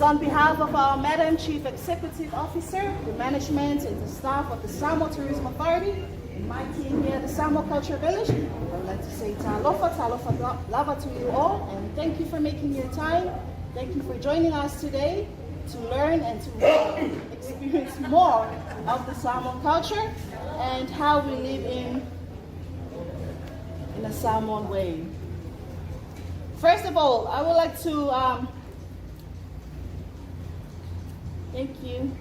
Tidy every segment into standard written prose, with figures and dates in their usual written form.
on behalf of our Madam Chief Executive Officer, the management and the staff of the Samoa Tourism Authority, and my team here at the Samoa Culture Village, I would like to say talofa, talofa lava to you all, and thank you for making your time. Thank you for joining us today to learn and to experience more of the Samoan culture and how we live in a Samoan way. First of all, I would like to thank you.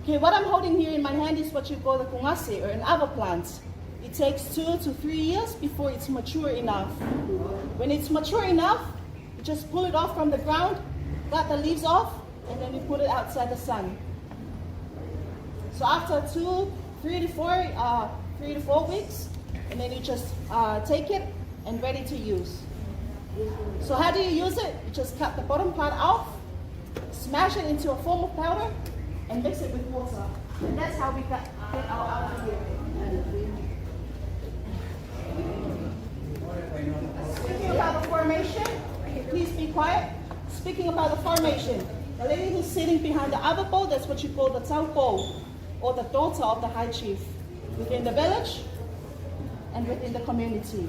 Okay, what I'm holding here in my hand is what you call the kungase or an ava plant. It takes 2 to 3 years before it's mature enough. When it's mature enough, you just pull it off from the ground, cut the leaves off, and then you put it outside the sun. So after 2, 3 to 4 weeks, and then you just take it and ready to use. So how do you use it? You just cut the bottom part off, smash it into a form of powder, and mix it with water. And that's how we get our ava here. Speaking about the formation, please be quiet. Speaking about the formation, the lady who's sitting behind the other bowl, that's what you call the taupou, or the daughter of the high chief within the village and within the community.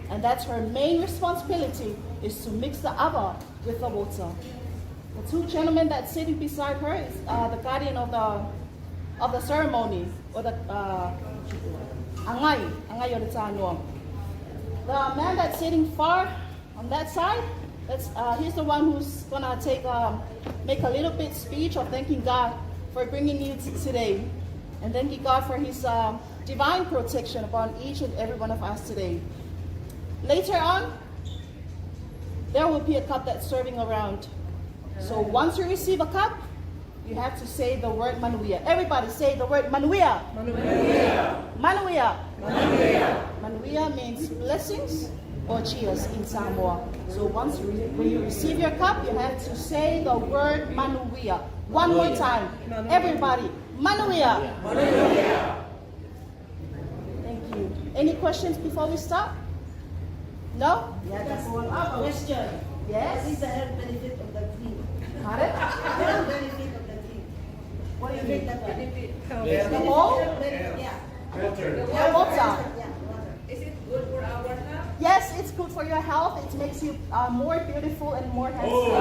And that's her main responsibility, is to mix the ava with the water. The two gentlemen that's sitting beside her is the guardian of the ceremony, or the angai, angai o le tanoa. The man that's sitting far on that side, he's the one who's gonna make a little bit speech of thanking God for bringing you to today, and thanking God for His divine protection upon each and every one of us today. Later on, there will be a cup that's serving around. So once you receive a cup, you have to say the word "manuia." Everybody say the word "manuia." Manuia. Manuia. Manuia. Manuia means blessings or cheers in Samoa. So when you receive your cup, you have to say the word "manuia." One more time. Everybody, manuia. Manuia. Thank you. Any questions before we start? No? Yeah, that's one question. Yes? What is the health benefit of the drink? Pardon? Health benefit of the drink. What do you Drink mean? that one. The whole? Benefit, yeah. The water. Yeah, water. Is it good for our health? Yes, it's good for your health. It makes you more beautiful and more handsome.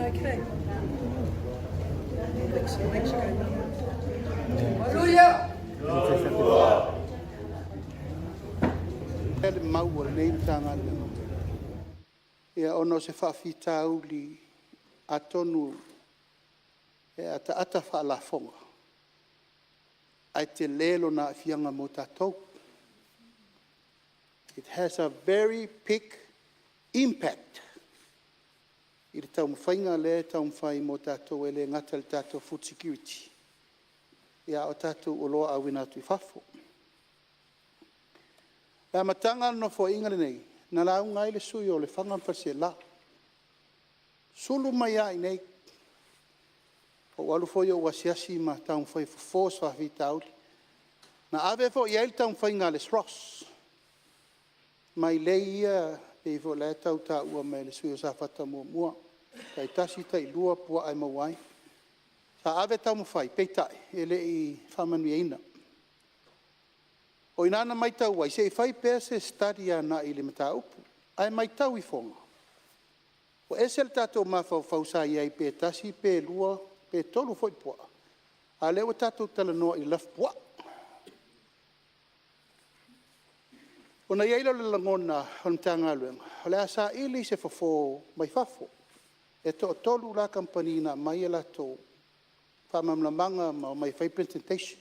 Okay. Makes you go numb. Le mau o lenei Matagaluega. Ia ona o se faafitauli, atonu e ataata faalafoga, ae tele lona aafiaga mo tatou. It has a very big impact i le taumafaiga lea e taumafai mo tatou e le gata i le tatou food security, a o tatou oloa auina atu i fafo. O le amataga o le Nofoaiga lenei, na lauga ai le sui usufono o Lefaga ma Faleaseela, sulu mai lava i inei. Ou alu foi ou asiasi ma taumafai e fofo se faafitauli. Na ave foi i ai le taumafaiga a le SROS, mailei ia pei foi o la e tau taua mai e le sui usufono mo Safata 1, tai 1, tai 2 puaa e maua ai. Sa ave taumafai, peitai, e le i faamanuiaina. O i ina na matau ai, se i fai pea se study agai le mataupu. Ae matau ifoga, ua ese le tatou mafaufau sa i ai pe tasi pe lua pe tolu foi puaa, a o lea ua tatou talanoa i le lafupuaa. Ona i ai lea o le lagona o le Matagaluega, o le a saili se fofo mai fafo. E toatolu la kamupani na aumai a latou faamalamalamaga ma omai e fai presentation.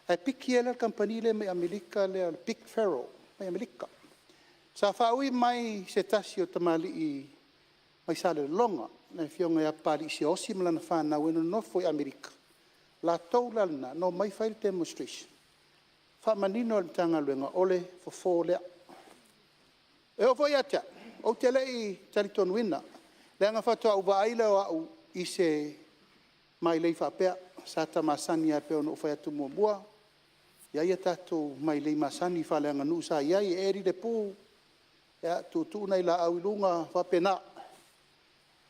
Ae piki ai la le kamupani lea mai Amerika o le Big Farrell mai Amerika. Sa faaui mai e se tasi o tamalii mai Salelologa, le afioga ia Papalii Siaosi ma lana fanau e nonofo i Amerika, latou la na na omai fai le demonstration, faamanino e le Matagaluega, o le fofo lea. E oo foi ia te au, ou te le i talitonuina, leaga faatoa ou vaai lea o au i se mailei faapea. Sa ta masani lava pei ona ou fai atu muamua, e i ai a tatou mailei masani faaleaganuu sa i ai, e eli le pu, tuutuu nai laau i luga, e faapena.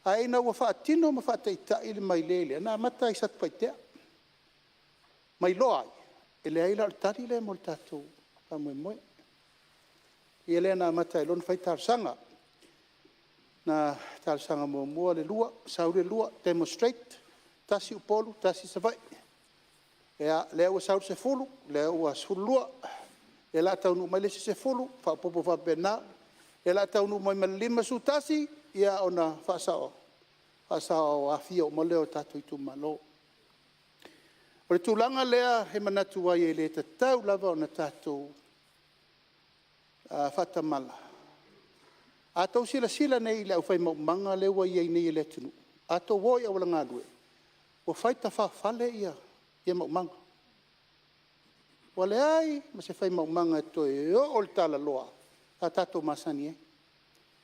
Ae ina ua faatino ma faataitai le mailei lea, na amata lava i Satupaitea, ma iloa ai, e leai la o le tali lea mo le tatou faamoemoe. Ia lea na amata ai loa ona fai talosaga. Na talosaga muamua le 2, sau le 2 demonstrate, tasi Upolu tasi Savaii. Ia lea ua sau le 10, lea ua 12, o lea o le a taunuu mai le isi 10, faaopoopo faapena. O lea o le a taunuu mai ma le 51, ia ona faasaoaofia uma lea o tatou itumalo. O le tulaga lea e manatu ai e le tatau lava ona tatou faatamala. A outou silasila nei i le aufai maumaga lea ua i ai nei i le atunuu, a outou o i auala galue, ua fai tafafale maumaga. Ua leai ma se fai maumaga e toe oo i le talaloa sa tatou masani ai.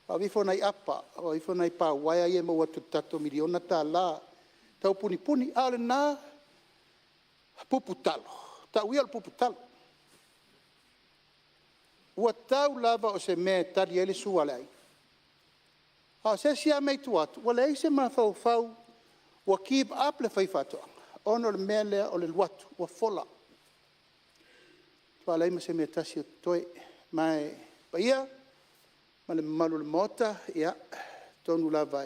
Ave ifo nai apa, ave ifo nai pa uaea ia e maua atu i le tatou $1miliona tau punipuni. A o lena pupu talo, tau ia o le pupu talo, ua tau lava o se mea e tali ai le sua a le aiga. A o se isi lava mea i tua atu, ua leai se mafaufau ua give up le faifaatoaga, ona o le mea lea o le alu atu ua fola, matua leai ma se mea e tasi o totoe. Ma le paia ma le mamalu o le Maota, ia, atonu lava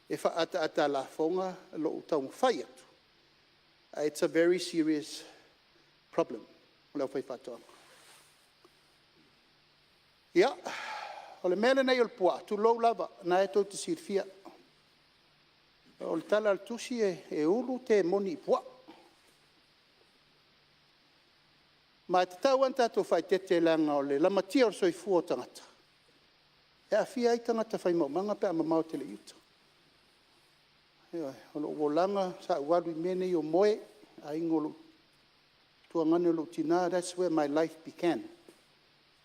e faaataata a lafoga lou taumafai atu, ae its a very serious problem mo le aufaifaatoaga. Ia, o le mea lenei o le puaa, tulou lava, o lena tou te silafia, o le tala a le Tusi e ulu temoni i puaa. Ma e tatau lava ona tatou faaeteete leaga o le lamatia o le soifua o tagata, e aafia ai tagata fai maumaga pe a mamao tele i uta. Ioe. O lou olaga sa ou alu i mea nei o moe, aiga o lou tuagane o lou tina, thats where my life began,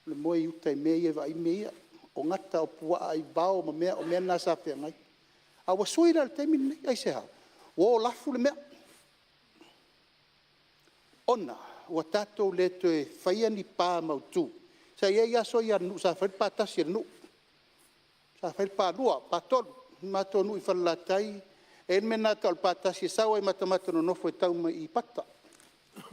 o le moe i uta i mea ia e vaai mea ia. O gata o puaa aivao ma mea, o mea na sa feagai. Ae ua sui la i le taimi lenei. Aisea? Ua o lafu le mea, ona ua tatou le toe faia ni pa mautu. Sa i ai aso ia a le nuu sa fai le pa tasi a le nuu, sa fai le pa lua, pa tolu. O le matou nuu i Falelatai, e i ai le mea lena e tau o le pa tasi e sau lava i Matamata Nonofo e tau mai i Pata.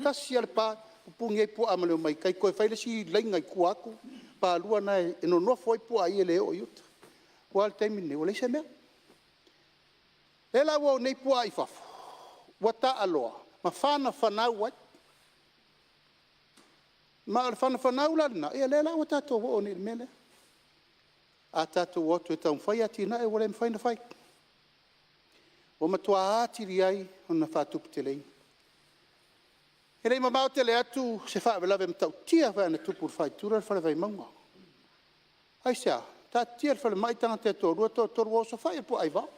Tasi lava le pa pupuni ai puaa ma le omai i tai toe fai le isi laina i tua atu, pa lua lena e nonofo ai puaa ia e le oo i uta. Ua a le taimi lenei? Ua leai se mea. O lea la ua o nei puaa i fafo ua taaloa ma fanafanau ai. Ma o le fanafanau la lena, ia lea la ua tatou oo nei i le mea lea. A tatou o atu e taumafai atinae ua le mafai ona fai, ua matua atili ai ona faatuputeleina. E le i mamao tele atu se faalavelave matautia na tupu i le faaitura o le Fale Vaimauga. Aisea? Taatitia i le falemai tagata e toalua toatolu ua osofai le puaa aivao.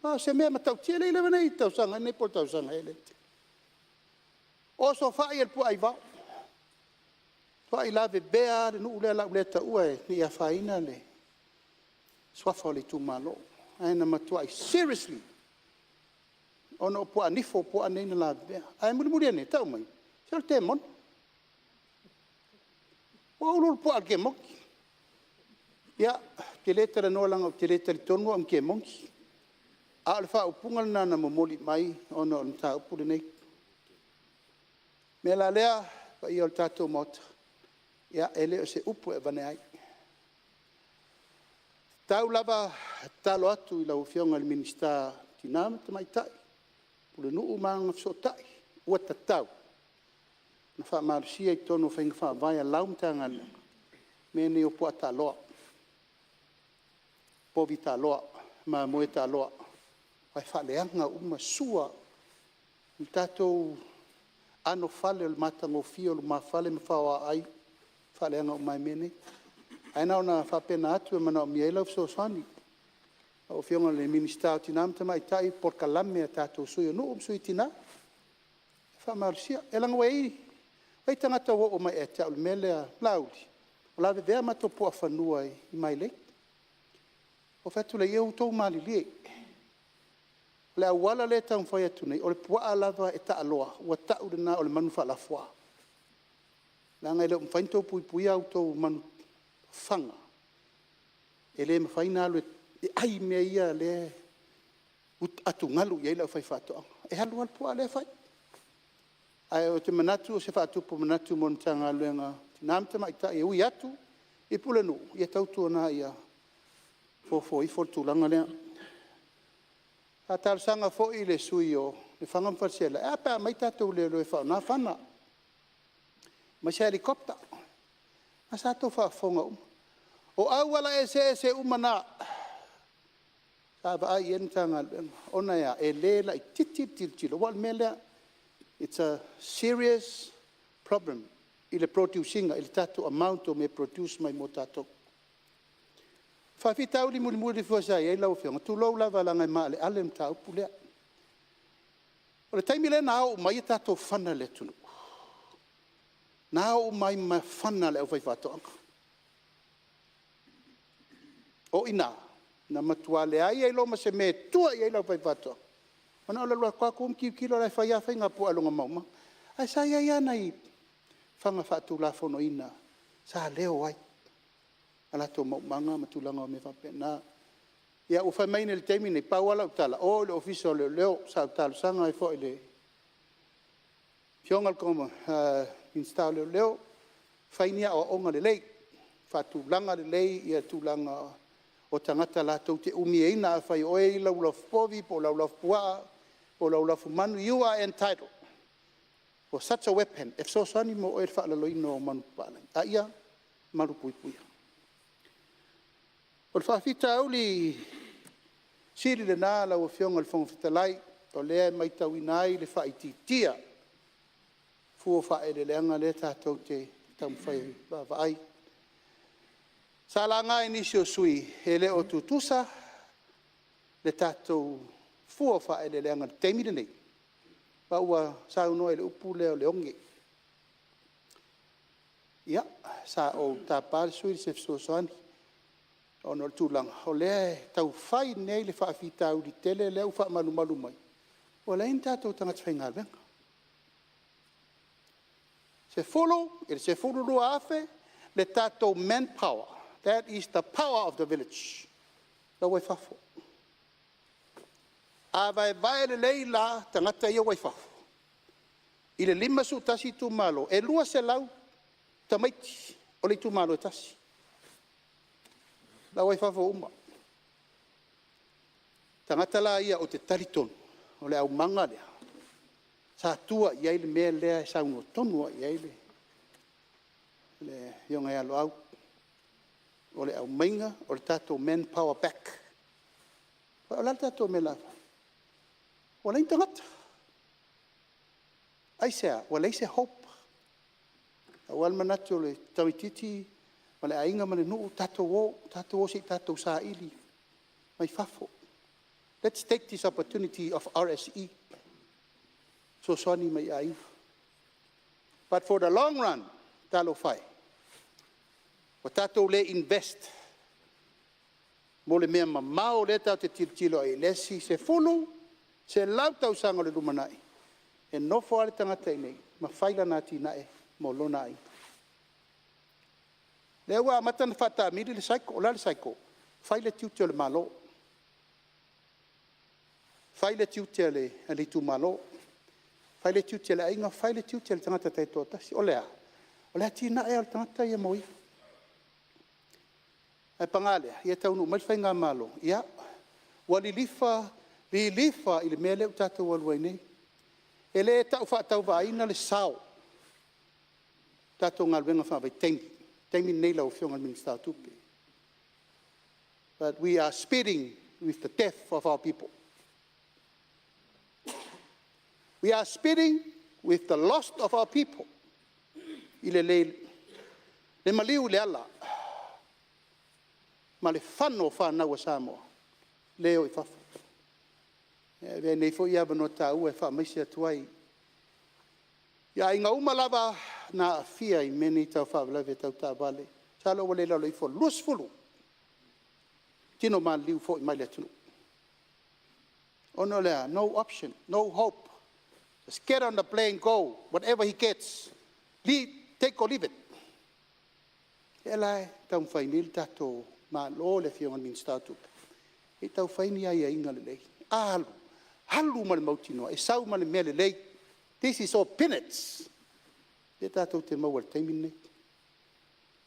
O se mea matautia, e le i leva nei i le tausaga nei po o le tausaga ea lea na tea. Osofai le puaa aivao, matua lavevea lava le nuu lea o le a ou le taua ne i afaina le suafa o le itumalo. Ae na matuai seriously ona o puaa nifo puaa nei na lavevea. Ae mulimuli ane tau mai, se o le temoni. Ua ulu le puaa i le temoni. Ia, ou te le talanoa leaga ou te le talitonu au i ni temoni, a o le faaupuga lena na momoli mai ona o le mataupu lenei. O le mea la lea le paia o le tatou Maota, ia e le o se upu e avane ai. Tau lava tatalo atu i lau Afioga i le Minisita o Tina ma Tamaitai, Pulenuu ma Agafesootai, ua tatau ona faamalosia i totonu o faiga faavae a lau Matagaluega mea nei o puaa taaloa, povi taaloa, mamoe taaloa, aua e faaleaga uma sua i le tatou anofale o le matagofie o lumafale ma faoaaai, e faaleaga uma lava e mea nei. Ae na ona faapena atu e manaomia ai lau fesoasoani. Lau Afioga i le Minisita o Tina ma Tamaitai, polokalame a tatou sui o nuu ma sui o tina, ia faamalosia. Ia leaga ua i ai tagata ua oo mai ia te au i le mea lea, Laauli, ua lavevea matou puaafanua i Mailei. Ou fai atu lea, ia outou malilie, o le auala lea e taumafai atu nei, o le puaa lava e taaloa ua tau lena o le manu faalafua, leaga e le o mafai ona outou puipuia a outou manu fafaga, e le mafai ona alu e ai mea ia o lea e atugalu i ai le aufaifaatoaga. E alu lava le puaa lea fai. Ae ou te manatu o se faatupu manatu mo le Matagaluega o Tina ma Tamaitai e ui atu i pulenuu, ia tautuana ia fuafua ifo le tulaga lea. Sa talosaga foi le sui usufono mo Lefaga ma Faleaseela, e a pe a aumai tatou leoleo e faaaoga fana, aumai se helicopter. O lena sa outou faafofoga uma. O auala eseese uma na sa vaai i ai le Matagaluega, ona e a? E le laitiiti le tilotilo, aua o le mea lea, it's a serious problem i le produce ina, i le tatou amount o mea e produce mai mo tatou. O le faafitauli mulimuli foi sa i ai lau Afioga, tulou lava leaga e maaleale le mataupu lea. O le taimi lea na ao uma ai a tatou fana i le atunuu, na ao uma ai ma fana a le aufaifaatoaga. O i ina na matua leai ai loa ma se mea e tua i ai le aufaifaatoaga, ua na o le alu atu lava tu ma tilotilo la e fai lava faiga a puaa i lona maumaga. Ae sa i ai lava nai fana faatulafonoina sa leo ai a latou maumaga ma tulaga o mea faapena. Ia ua fai mai nei i le taimi lenei, pau lava lau tala, o i le Ofisa o Leoleo. Sa ou talosaga ai foi i le Afioga i le Minisita o Leoleo, fai ni aoaoga lelei, faatulaga lelei tulaga o tagata latou te umiaina, afai o oe e i ai lau lafupovi po o lau lafupuaa po o lau lafumanu, you are entitled for such a weapon e fesoasoani mo oe i le faalaloina o manupapalagi, a ia malupuipuia. O le faafitauli sili lena lau Afioga i le Fofoga Fetalai, o lea e matauina ai le faaitiitia o fua o faaeleeleaga lea tatou te taumafai e vaavaai. Sa laga e nisi o sui usufono, e le o tutusa le tatou fua o faaeleeleaga i le taimi lenei, ma ua saunoa i le upu lea o le oge. Ia, sa ou tapa le sui usufono i se fesoasoani ona o le tulaga o lea e tau fai nei le faafitauli tele lea ua faamalumalu mai, ua leai ni tatou tagata faigaluega. E 10,000 i le 12,000 le tatou manpower, that is the power of the village, la ua i fafo. A vaevae lelei la tagata ia ua i fafo i le 51 itumalo, e 200 tamaiti o le itumalo e tasi, la ua i fafo uma. O tagata la ia ou te talitonu o le aumaga lea sa tua i ai le mea lea e saunoa tonu lava i ai le Afioga ia Loau, o le aumaiga o le tatou manpower back. Aua o le a le tatou mea o le a fai? Ua leai ni tagata. Aisea? Ua leai se hope. Pau lava le manatu o le tamaitiiti ma le aiga ma le nuu, tatou o, tatou o se i tatou saili mai fafo. Lets take this opportunity of RSE fesoasoani mai i aiga. But for the long run, talofa e, ua tatou le invest mo le mea mamao lea tatou te tilotilo i ai i le isi 10, 100 tausaga o le lumanai, e nofo lava le tagata i inei ma fai lana atinae mo lona aiga. O lea ua amata ona faataamili le cycle, o le a le cycle? Fai le tiute o le Malo, fai le tiute o le itumalo, fai le tiute o le aiga, fai le tiute o le tagata taitoatasi. O le a? O le atinae lava o le tagata ia mo ia. Ae paga lea, e taunuu mai le Faigamalo, ua lilifa, lilifa i le mea lea ua tatou alu ai nei. E le tau faatauvaaina le sao o tatou galuega faavaitaimi, taimi lenei lau Afioga i le Minisita o Tupe. But we are speeding with the death of our people. We are speeding with the loss of our people i le maliu i le ala ma le fano o fanau a Samoa lea e o i fafo. E avea lenei foi avanoa taua e faamaise atu ai i aiga uma lava na aafia i mea nei tau faalavelave tau taavale, masalo ua le i lalo ifo o le 20 tino maliliu ua foi mai i le atunuu. Ona o le a? No option, no hope, just get on the plane go, whatever he gets, take or leave it. O lea la e taumafai nei lo tatou Malo le Afioga i le Minisita o Tupe, se i tau fai ni aiaiga lelei. A alu, alu ma le mautinoa e sau ma le mea lelei. This is all peanuts lea tatou te maua i le taimi lenei.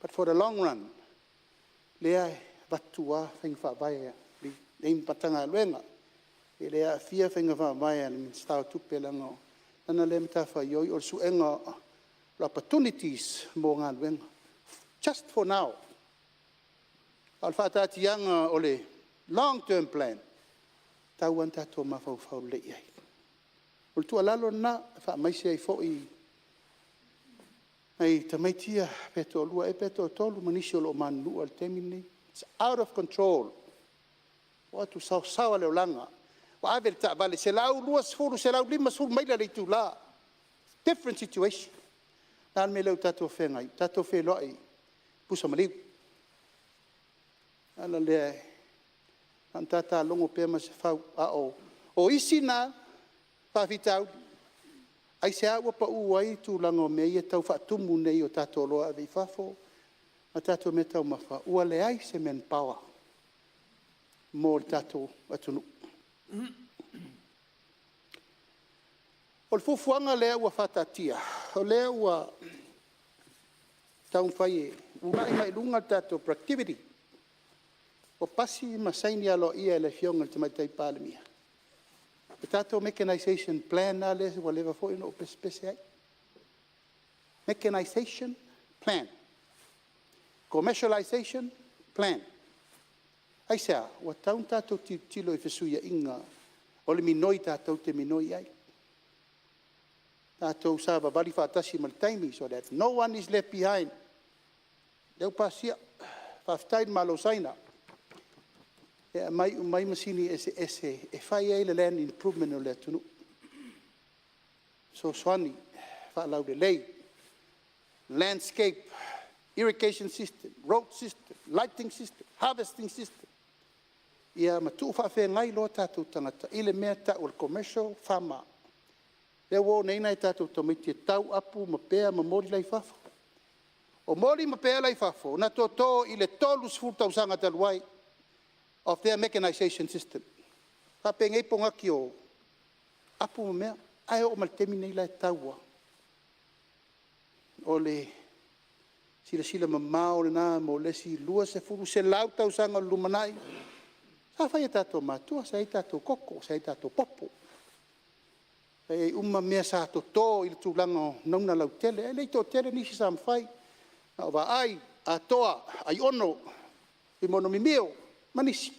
But for the long run, lea e avatu lava faiga faavae a lenei Matagaluega, e le aafia faiga faavae a le Minisita o Tupe leaga o lana lea matafaioi o le suega o opportunities mo galuega, just for now. A o le faataatiaga o le long term plan, e tatau lava ona tatou mafaufau lelei i ai. O le tuualalo lena, e faamaise ai foi i nai tamaiti ia pe toalua ea pe toatolu ma nisi o lo o manunua i le taimi lenei. Its out of control, ua o atu saosaoa le olaga, ua ave le taavale e 120, 150 maila i le itula. Different situation. O le a le mea lea ua tatou feagai? Ua tatou feiloai i pusa maliu. O le ala lea, na ona tata logo pea Masefau, a o isi na faafitauli. Aisea ua pau ai tulaga o mea ia e tau faatumu nei o tatou oloa e ave i fafo ma tatou meataumafa? Ua leai se manpower mo le tatou atunuu. O le fuafuaga lea ua faataatia, o lea ua taumafai e uunai mai i luga le tatou productivity, ua pasi ma saini aloaia e le Afioga i le Tamaitai Palemia le tatou mechanization plan lena lea ua leva foi ona ou pesepese ai. Mechanization plan, commercialization plan. Aisea? Ua tatau ona tatou tilotilo i fesuiaiga o le minoi tatou te minoi ai. Tatou savavali faatasi ma le taimi so that no one is left behind. O lea ua pasia, faafetai i le Malo o Saina e aumai uma ai masini eseese e fai ai le land improvement o le atunuu. E fesoasoani faalaulelei, landscape, irrigation system, road system, lighting system, harvesting system, ia ma tuufaafegai loa tatou tagata i le mea e tau o le commercial farmer. Lea ua o nei nai a tatou tamaiti e tau apu ma pea ma moli la e i fafo. O moli ma pea la e i fafo, na toto i le 30 tausaga talu ai of their mechanization system. E faapenei pogaki o apu ma mea, ae oo mai i le taimi lenei o la e tau lava. O le silasila mamao lena mo le isi 20, 100 tausaga o le lumanai. Sa fai e tatou matua, sa i ai tatou koko, sa i ai tatou popo, sa i ai uma mea sa toto i le tulaga o nauna lautele, ae le i toatele nisi sa mafai. Na o Vaai, Atoa, Aiono, Fuimaono mimio ma nisi.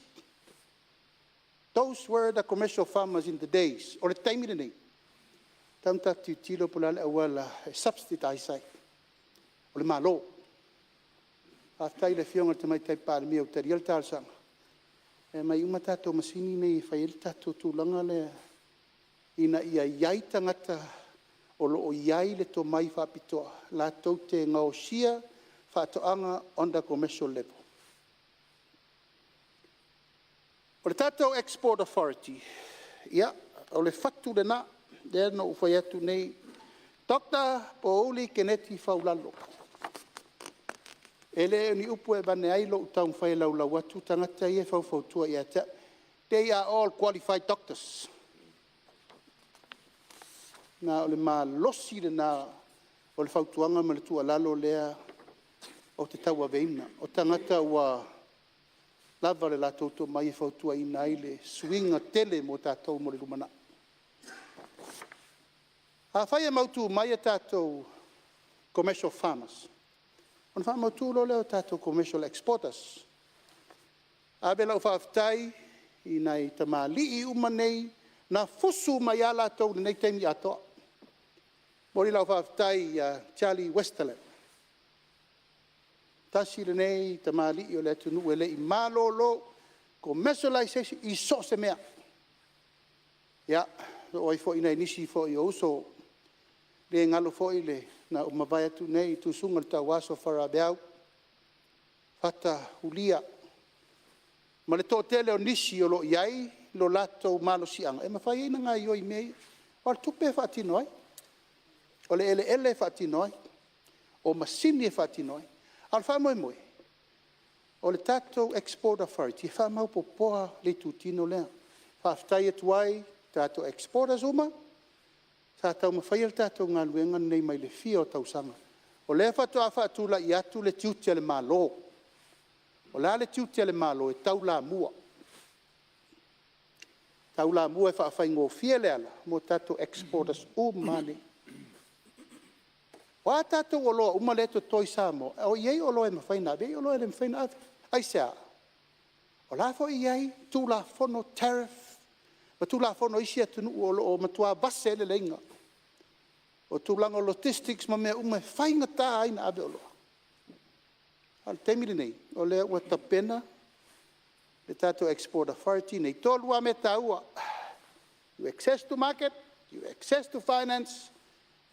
Those were the commercial farmers in the days. O le taimi lenei, e tatau ona tatou tilotilo po o le a le auala e subsidize ai, o le Malo. Faafetai i le Afioga i le Tamaitai Palemia ua talia le talosaga, e aumai uma tatou masini nei e fai ai le tatou tulaga lea ina ia i ai tagata o lo o i ai le tomai faapitoa latou te gaosia faatoaga on the commercial level. O le tatou Export Authority, ia, o le fatu lena, lea na ou fai atu nei, Dr. Pouli Keneti Faulalo, e le o ni upu e avane ai lou taumafai e laulau atu tagata ia e faufautua ia te au, they are all qualified doctors. Ma o le malosi lena o le fautuaga ma le tuualalo lea ou te tauaveina, o tagata ua lava lo latou tomai e fautuaina ai le suiga tele mo tatou mo le lumanai. Afai e mautu mai a tatou commercial farmers, ona faamautu loa lea o tatou commercial exporters. Ave lau faafetai i nai tamalii uma nei na fusu mai lava latou i lenei taimi atoa. E momoli lau faafetai ia Charlie Westerland, tasi lenei tamalii o le atunuu e le i malolo, commercialization i so o se mea. Ia, e oo ai foi i nai nisi foi o uso, e le galo foi le na ua mavae atu nei le susuga i le tauaso Farah Apeau, Fata Ulia ma le toatele o nisi o lo o i ai lo latou malosiaga e mafai ai ona gaoioi i mea ia. Aua o le tupe e faatino ai, o le eleele e faatino ai, o masini e faatino ai. A o le faamoemoe, o le tatou Export Authority e faamaopoopoa le itutino lea. Faafetai atu ai i tatou exporters uma sa taumafaia le tatou galuega lenei mai le fia o tausaga. O lea faatoa faatulai atu le tiute o le Malo. O le a le tiute o le Malo? E taulamua, taulamua e faafaigofie le ala mo tatou exporters uma lava nei. O a tatou oloa uma lea e toto i Samoa, o i ai oloa e mafai ona ave e i ai oloa e le mafai ona ave. Aisea? O la e foi e i ai Tulafono tariffs ma Tulafono a isi atunuu o lo o matua vase ai le leiga. O tulaga o logistics ma mea uma e faigata ai ona ave oloa. A o le taimi lenei, o lea ua tapena le tatou Export Authority lenei. E 3 lava mea taua, you access to market, you access to finance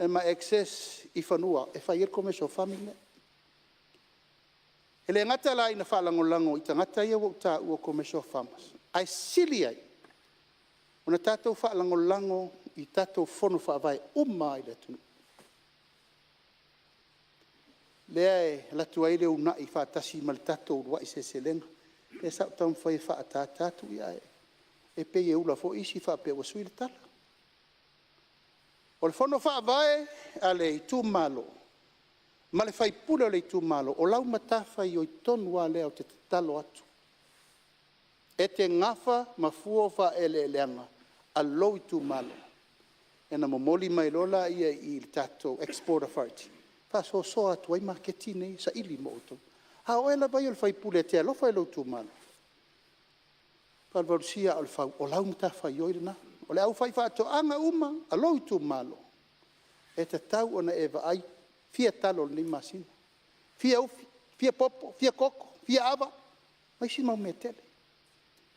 ma access i fanua e fai ai le commercial farming lea. E le gata la ina faalagolago i tagata ia ua ou taua o commercial farmers, ae sili ai ona tatou faalagolago i tatou fono faavae uma lava i le atunuu, lea e alu atu ai le uunai faatasi ma le tatou uluai seleselega. Lea sa ou taumafai e faaataata atu, ae pei e ula foi isi faapea ua sui le tala. O le fono faavae a le itumalo ma le sui usufono o le itumalo, o lau matafaioi tonu lava lea ou te tatalo atu, e te nafa ma fua o faaeleeleaga a lou itumalo, ona momoli mai loa lea i i le tatou Export Authority, faasoasoa atu ai maketi nei e saili mo outou. A o oe lava ia o le sui usufono e te alofa i lou itumalo, valuvalusia aa o le fau, o lau matafaioi lena. O le aufaifaatoaga uma a lou itumalo, e tatau ona e vaai e fia talo o lenei masina, fia ufi, fia popo, fia koko, fia ava, ma isi mau mea e tele.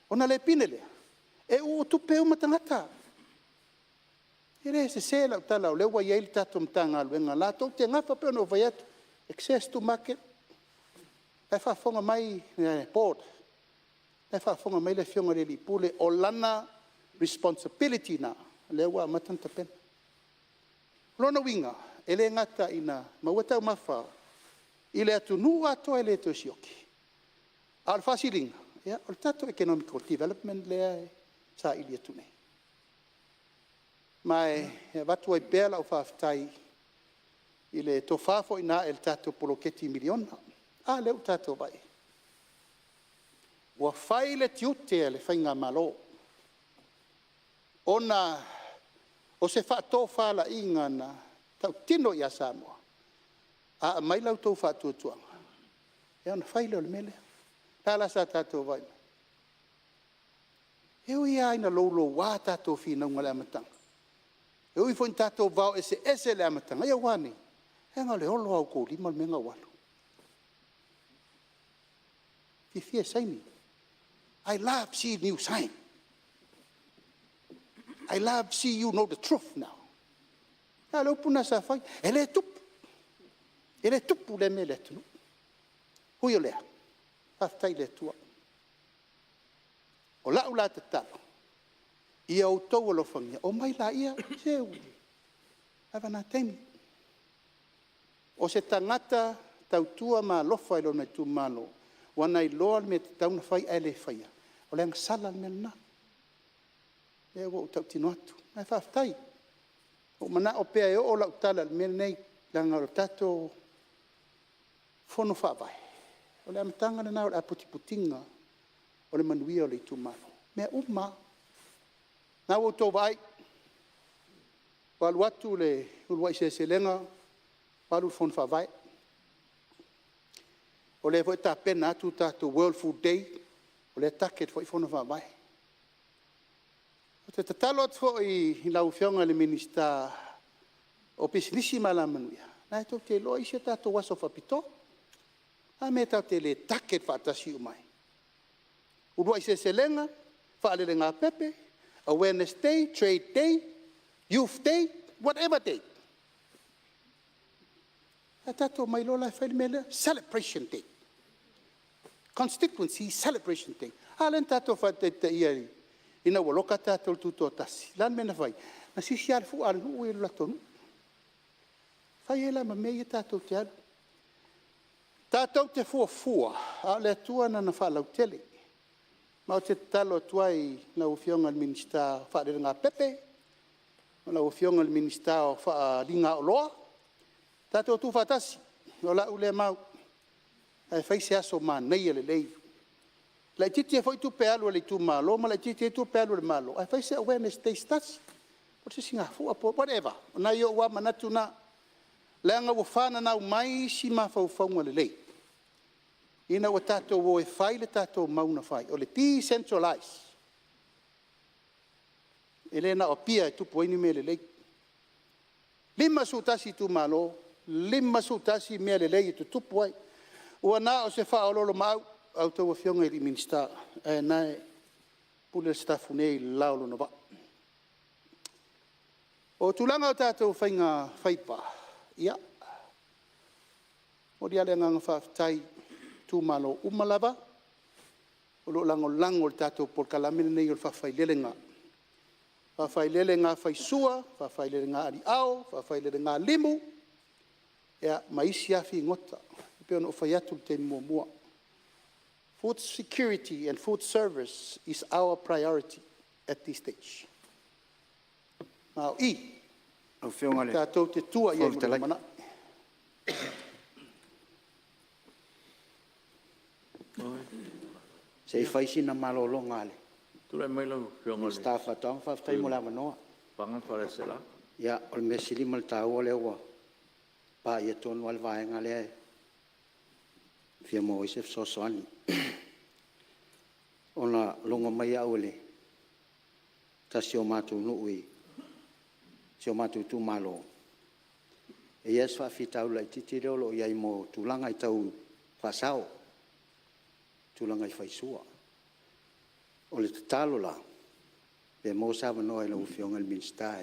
Ona le pine lea, e uu tupe uma tagata. E le sese lau tala o lea ua i ai le tatou Matagaluega latou te nafa, e pei ona ou fai atu, access to market. O la e faafofoga mai le board, o la e faafofoga mai le Afioga i le Ofisa Sili o Pulega, o lana responsibility lena o lea ua amata ona tapena. O lona uiga, e le gata ina maua taumafa i le atunuu atoa e le toe sioki, a o le faasiliga o le tatou economical development lea e saili atu nei. Ma e avatu ai pea lau faafetai i le tofa foi na ae i le tatou poloketi miliona. A lea ua tatou vaai i ai? Ua fai le tiute o le faigamalo ona o se faatofalaiga na tautino ia Samoa, a aumai la outou faatuatuaga, ona fai lea o le mea lea. O le a la sa tatou vaai i ai? E ui lava ina louloua a tatou finauga i le amataga, e ui foi ina tatou vao eseese i le amataga, ae ua a nei? Leaga o le olo lava o outou lima le mea lena ua alu. Fiafia e saini. I love see new sign. I love see you know the truth now. A o le upu lena sa fai, e le tupu, e le tupu lea mea i le atunuu. Ui o lea, faafetai i le Atua. O lau la tatalo, ia outou alofagia, omai laia, se ua lava na taimi. O se tagata tautua ma alofa i lona itumalo, ua na iloa le mea e tatau ona fai ae le faia, o le agasala le mea lena. O lea ua ou tautino atu, ae faafetai. Ua ou manao pea e oo lau tala i le mea lenei, leaga o le tatou Fono Faavae, o le amataga lena o le aputiputiga o le manuia o le itumalo, mea uma lava. O lena ua outou vaai, ua alu atu le uluai seleselega ua alu le Fono Faavae. O lea foi e tapena atu le tatou World Food Day, o lea e target foi Fono Faavae. Ou te tatalo atu foi i lau Afioga i le Minisita o Pisinisi ma Alamanuia, o lena tou te iloa e i ai isi a tatou aso faapitoa. O le a le mea tatou te le target faatasi uma ai? Uluai Seleselega, Faalelegapepe, Awareness Day, Trade Day, Youth Day, whatever day. Ae tatou omai loa la e fai le mea lea, Celebration Day, Constituency Celebration Day. A lea na tatou faataitaia ina ua loka tatou i le Tutoatasi, o le a le mea na fai? Na sisi lava le fua a le nuu ia i le latou nuu. Fai ai la ma mea ia tatou te alu. Tatou te fuafua, a o le Atua e na te faalautele. Ma ou te tatalo atu ai i lau Afioga i le Minisita o Faalelegapepe, lau Afioga i le Minisita o Faaaligaoloa, tatou tuufaatasi, o lau lea mau, ae fai se aso manaia lelei, laitiiti ai foi tupe alu a le itumalo ma laitiiti ai tupe alu a le Malo, ae fai se awareness day se tasi, po o le Sisigafua po o whatever. O nai ou lava manatu na, leaga ua fananau mai isi mafaufauga lelei, ina ua tatou o e fai le tatou mau na fai, o le decentralize. E le na o Apia e tupu ai ni mea lelei. E 51 itumalo, 51 mea lelei e tutupu ai. Ua na o se faaoloolomaau a outou afioga i Minisita, ae o lena e pule Sitafune i le la o lona vaa. O le tulaga o tatou faigafaiva, ia, e momoli lava le agaga faafetai i itumalo uma lava o lo o lagolago i le tatou polokalame lenei o le faafailelega. Faafailelega faisua, faafailelega aliao, faafailelega limu, ia ma isi lava figota e pei ona ou fai atu i le taimi muamua. Food security and food service is our priority at this stage. A o i tatou te tua i ai mo le lumanai. Se i fai sina malologa a le Minisita o Faatoaga. Faafetai mo le avanoa. Ia, o le mea sili ma le taua o lea ua paia tonu lava le vaega lea e fia maua ai se fesoasoani. Ona logo mai au e le tasi o matou nuu i si o matou itumalo, e i ai lava si faafitauli laitiiti lea o lo o i ai i tulaga tau faasao, tulaga i faisua. O le tatalo la, pe maua se avanoa i lau Afioga i le Minisita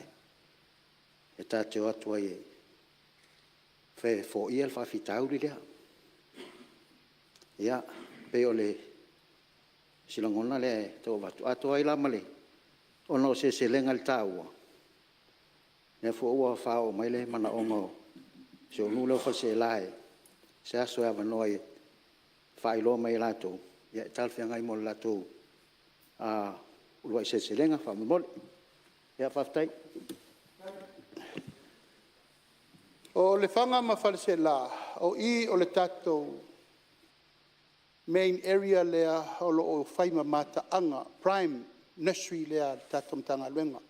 e ta te o atu ai e foia le faafitauli lea. Ia, pei o se lagona lea e tau avatu, atoa ai la ma le… ona o seleselega i le taua, lea foi ua faaoo mai le manaoga o si ou nuu lea o Faleaseela i se aso e avanoa ai e faailoa mai ai e latou, e talafeagai mo le latou uluai seleselega faamolemole. Ia faafetai. O Lefaga ma Faleaseela, o i o le tatou main area lea o lo o fai ma mataaga prime nursery lea a le tatou Matagaluega. O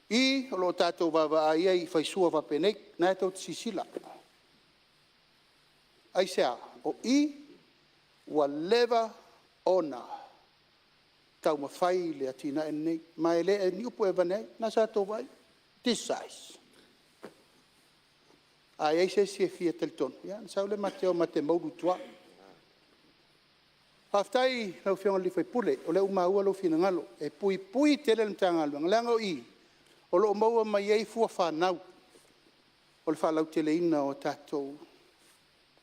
i o lo o tatou vaavaai i ai i faisua faapenei, o lena tou te silasila. Aisea? O i ua leva ona taumafai le atinae lenei, ma e le o ni upu e avane ai, o lena sa outou vaai, this size. A i ai se isi e fia talitonu, ia ona sau lea ma te o ma te moulu i tua. Faafetai i lau Afioga i le sui usufono o lea ua maua lou finagalo, e puipui tele le Matagaluega, leaga o i o lo o maua mai ai fuafanau o le faalauteleina o tatou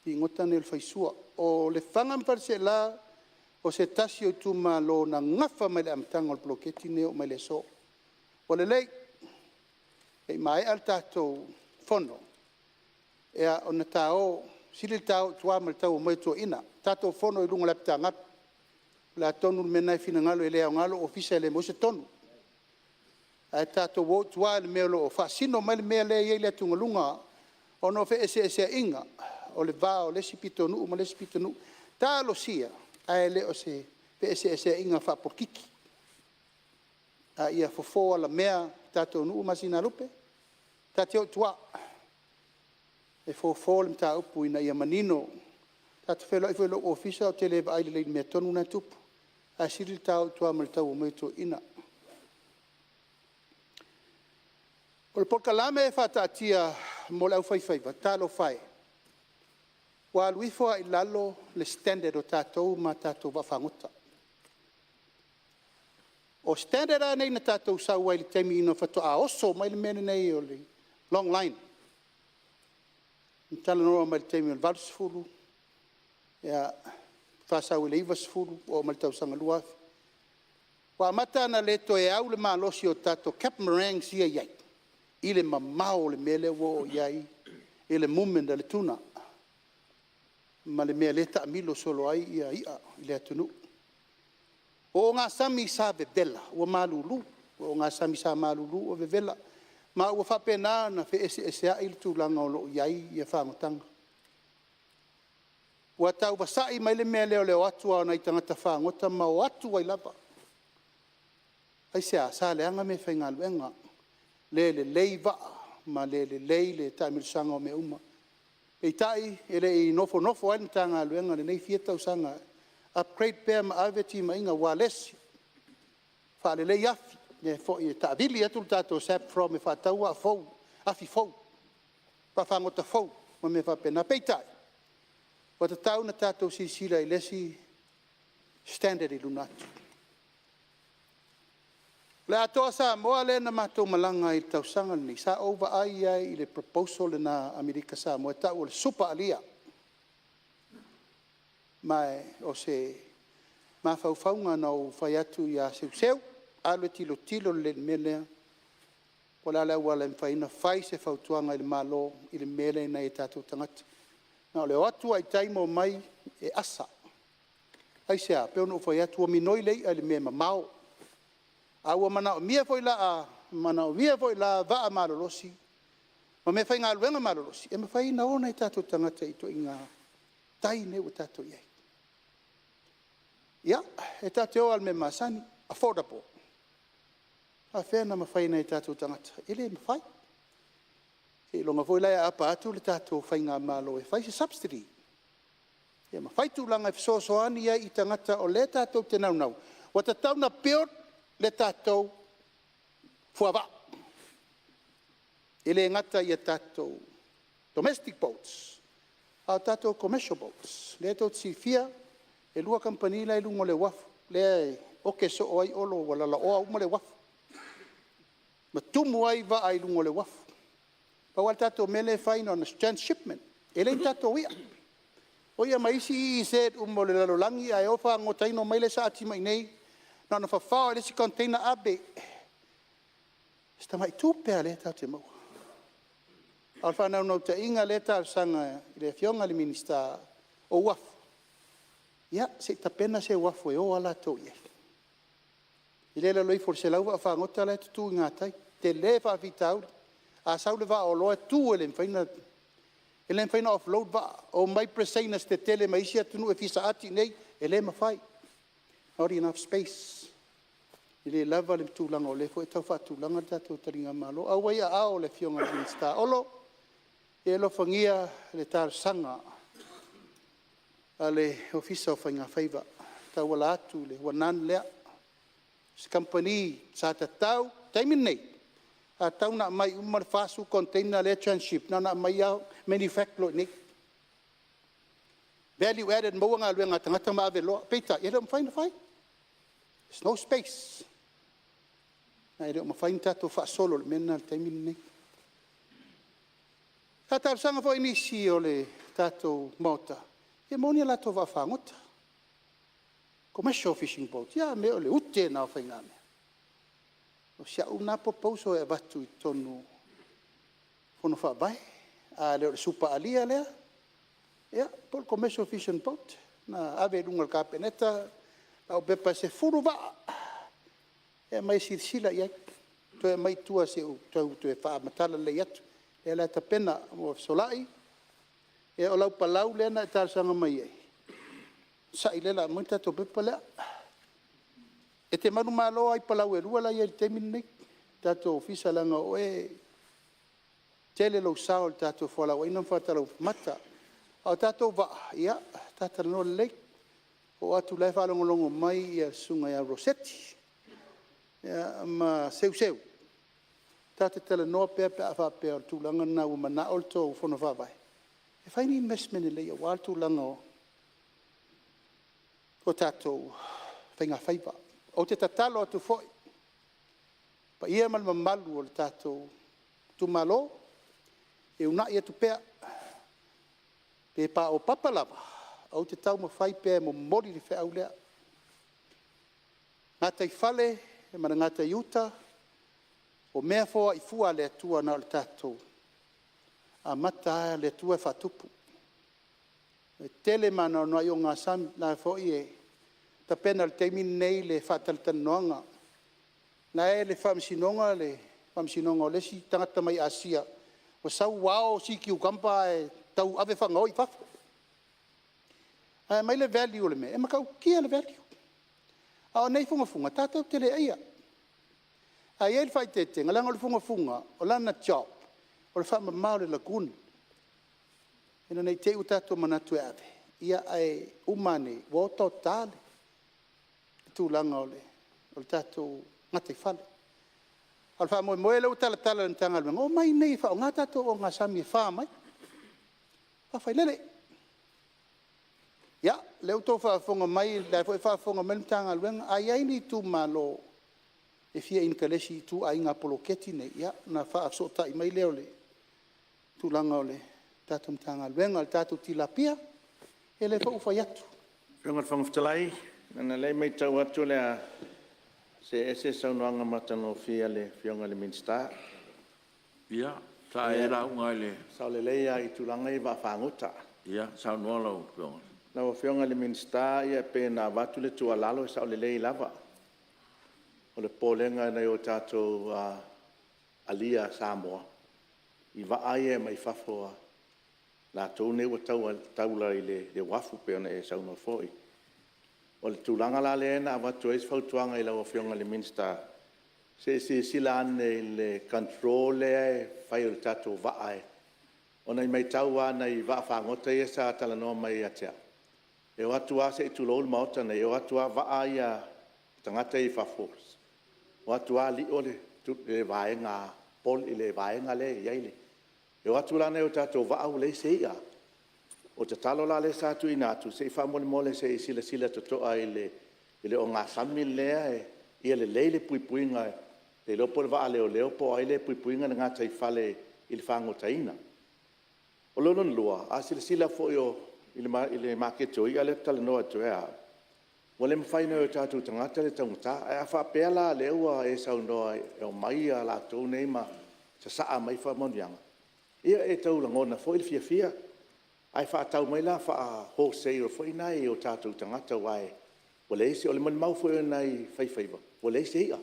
figota nei o le faisua. O Lefaga ma Faleaseela o se tasi o itumalo na gafa mai le amataga o le poloketi lenei e oo mai i le aso. Ua lelei, se i maea le tatou fono ona ta o, sili le ta o i tua ma le tau omai o toeaiina, tatou fono i luga o le apitagalu. O le a tonu le mea lena e finagalo i ai, e le aoga lou ofisa e le maua ai se tonu. Ae tatou o i tua i le mea o lo o faasino mai le mea lea e i ai le atugaluga ona o feeseeseaiga o le va o le isi pitonuu ma le isi pitonuu. Talosia, ae le o se feeseeseaiga faapolokiki, a ia fofo alamea le tatou nuu o Masinalupe, ta te o i tua e fofo le mataupu ina ia manino. Ta te feiloai foi i lou ofisa ou te le vaai lelei i le mea tonu lena e tupu, ae sili le ta o i tua ma le tau omai o toeaiina. O le polokalame faataatia mo le aufaifaiva, talofa e, ua alu ifo lava i lalo le standard o tatou ma tatou vaafagota. O standard lava nei na tatou sau ai i le taimi na faatoa oso mai le mea lenei o le long line, na talanoa mai i le taimi o le 1980, faasau i le 1990 oo mai i le tausaga 2000. Ua amata ona le toe au le malosi o tatou capmarans ia e i ai i le mamao o le mea lea ua oo i ai le movement a le tuna ma le mea lea e taamilo solo ai ia i le atunuu. O ogasami sa vevela ua malulu, o ogasami sa malulu ua vevela, ma ua faapena ona feeseeseai le tulaga o lo o i ai fagotaga. Ua tau vasai mai le mea lea o le o atu lava o nai tagata fagota ma o atu ai lava. Aisea? Sa leaga meafaigaluega, le lelei vaa ma le lelei le taamilosaga o mea uma. Peitai e le i nofonofo ai le Matagaluega i lenei fia tausaga, upgrade pea ma ave timaiga, ualesi, faalelei afi, lea foi e taavili atu le tatou SAFPROM e faatau afi fou, vaafagota fou ma mea faapena. Peitai, ua tatau ona tatou silasila i le isi standard i luga atu. O le Atoa Samoa lea na matou malaga ai i le tausaga lenei, sa ou vaai ai i le proposal lena a Amerika Samoa e tau o le Super Alia. Ma o se mafaufauga na ou fai atu ia Seuseu, alu e tilotilo lelei i le mea lea, po o le a le auala e mafai ai ona fai se fautuaga i le Malo i le mea lea i nai o tatou tagata. Na o le o atu lava i tai ma omai e asa. Aisea? E pei ona ou fai atu ua minoi le i'a i le mea e mamao, a ua manaomia foi la vaa malolosi ma meafaigaluega malolosi e mafai ona o nai o tatou tagata i ituaiga tai mea ua tatou i ai. Ia, e tatou te o lava i le mea masani, affordable. E faapefea ona mafai e nai o tatou tagata? E le mafai. Seiloga foi la e aapa atu le tatou faigamalo e fai se subsidy ma fai tulaga e fesoasoani ai i tagata o lea tatou te naunau, ua tatau ona build le tatou fuavaa. E le gata i a tatou domestic boats, a o tatou commercial boats. O lea tou te silafia e 2 kamupani la e i luga o le uafu lea e oke soo ai Olo ua lalaoa uma le uafu ma tumu ai vaa i luga o le uafu. Pau lava le tatou mea lea e fai na o le transhipment, e leai ni tatou ia. O ia ma isi EEZ uma o le lalolagi ae o fagogota omai la e saati mai i inei, na ona fafao lava i le isi container ave. O si tamai tupe lava lea tatou te maua. A o le faanaunautaiga o lea e talosaga i le Afioga i le Minisita o Uafu, ia se i tapena se uafu e o lava latou i ai. E le i lalo ifo o le 100 vaafagota la e tutu i gatai, e tele faafitauli. A sau le vaa o oloa e tu e le mafai ona offload vaa, omai parasigners tetele mai isi atunuu e fia saati i inei, e le mafai, not enough space. E le lava le tulaga o lea foi e tau faatulaga le tatou taligamalo. Ae ua i aao o le Afioga i le Minisita. Olo, ia e alofagia le talosaga a le Ofisa o Faigafaiva e tauala atu i le Wanan lea, o se kamupani sa tatau, o le taimi lenei, sa tatau ona aumai uma le 40 container lea e tranship, na ona aumai lava manufact loa i inei. Value added maua galuega a tagata ma ave loa, peitai e le o mafai ona fai, there's no space. Ma e le o mafai ona tatou faasolo i le mea lena i le taimi lenei. Sa talosaga foi nisi o le tatou Maota e fia maua ni latou vaafagota, commercial fishing boat. Ia, a mea o le ute lena o faigamea. O si au lena proposal e avatu i totonu o Fono Faavae, a le o le supa alia lea, ia, po o le commercial fishing boat. Na ave i luma o le Kapeneta lau pepa e 10 vaa e aumai e silasila i ai, toe aumai i tua se i ou tau toe faamatala lelei atu. O lea la e tapena, ua fesolai, ia o lau palau lea na e talosaga mai ai, onosai lea o le a aumai le tatou pepa lea. E te manumalo lava i palau e 2 la e i ai i le taimi lenei i le tatou ofisa leaga o oe e tele lou sao i le tatou fualaau aina ma faatau mata. A o tatou vaa, ia, ta talanoa lelei, oo atu o la e faalogologo mai le susuga ia Rosetti ma Seuseu, ta te talanoa pea pe a faapea o le tulaga lena ua manao le tou fono faavae e fai ni investment lelei aua le tulaga o tatou faigafaiva. Ou te tatalo atu foi i le paia ma le mamalu o le tatou itumalo, e uunai atu pea, pe paopapa lava, ou te taumafai pea e momoli le feau lea. Gataifale ma le gatai uta, o mea foai fua a le Atua na o le tatou amata lava, o le Atua e faatupu. E tele ma anoanoai ogasami, o la foi e tapena i le taimi lenei le faatalatalanoaga. O la e i le faamasinoga le faamasinoga o le isi tagata mai Asia ua sau ua ao sea cucumber ae tau ave faagaoi i fafo. Ae aumai le value o le mea, e matautia le value. A o nei fugafuga tatou te le aia. Ae i ai le faaeteetega, leaga o le fugafuga o lana job o le faamama o le lagoon, ina ne i te i ua tatou manatu e ave, ae uma ane ua otaota le tulaga o le tatou gataifale. A o le faamoemoe lea ua talatala e le Matagaluega, omai inei e faaaoga tatou ogasami e fa mai, faafailele. Ia, o lea ua outou faafofoga mai o la e foi e faafofoga mai le Matagaluega, a i ai ni itumalo e fia initalesi i ituaiga poloketi nei, ia ona faafesootai mai lea o le tulaga o le tatou Matagaluega. O le tatou tilapia, ia lea foi ua fai atu. Lau Afioga i le Fofoga Fetalai, ona o lea e maitau atu o le a see ese le saunoaga matagofie a le Afioga i le Minisita. Ia, sa e lauga i le… E sao lelei lava i tulaga ia i vaafagota. Ia saunoa lau Afioga. Lau Afioga i le Minisita e pei ona avatu le tuualalo e sao lelei lava. O le popolega i nai o tatou alia Samoa i vaa ia mai fafo a latou nei ua taula i le uafu pei ona e saunoa foi. O le tulaga la lea na avatu ai se fautuaga i lau Afioga i le Minisita, se i silasila ane i le control lea e fai o le tatou vaa, ona e maitau lava i nai vaafagota ia sa talanoa mai ia te au, e o atu lava se i tulou le Maota nei, e o atu lava vaa ia a tagata ia i fafo, o atu lava lio le vaega lea e i ai le… E o atu la nai o tatou vaa ua leai se i'a. O le tatalo la lea sa tuuina atu, se i faamolemole se i silasila totoa i le ogasami lea ia lelei le puipuiga. E le iloa po o le vaa a leoleo po o ai lea e puipuia le gataifale i le fagotaina. O lona lua, a silasila foi i le maketi o i'a lea ou te talanoa atu ai au, ua le mafai e nai o tatou tagata le taugata. Ae a faapea la o lea ua e saunoa e omai latou nei ma sasaa mai faamanuiaga, ia e tau lagona foi le fiafia. Ae faatau mai la faa-wholesale foi lea i o tatou tagata aua ua leai se… O le molimau foi a nai faifaiva, ua leai se i'a.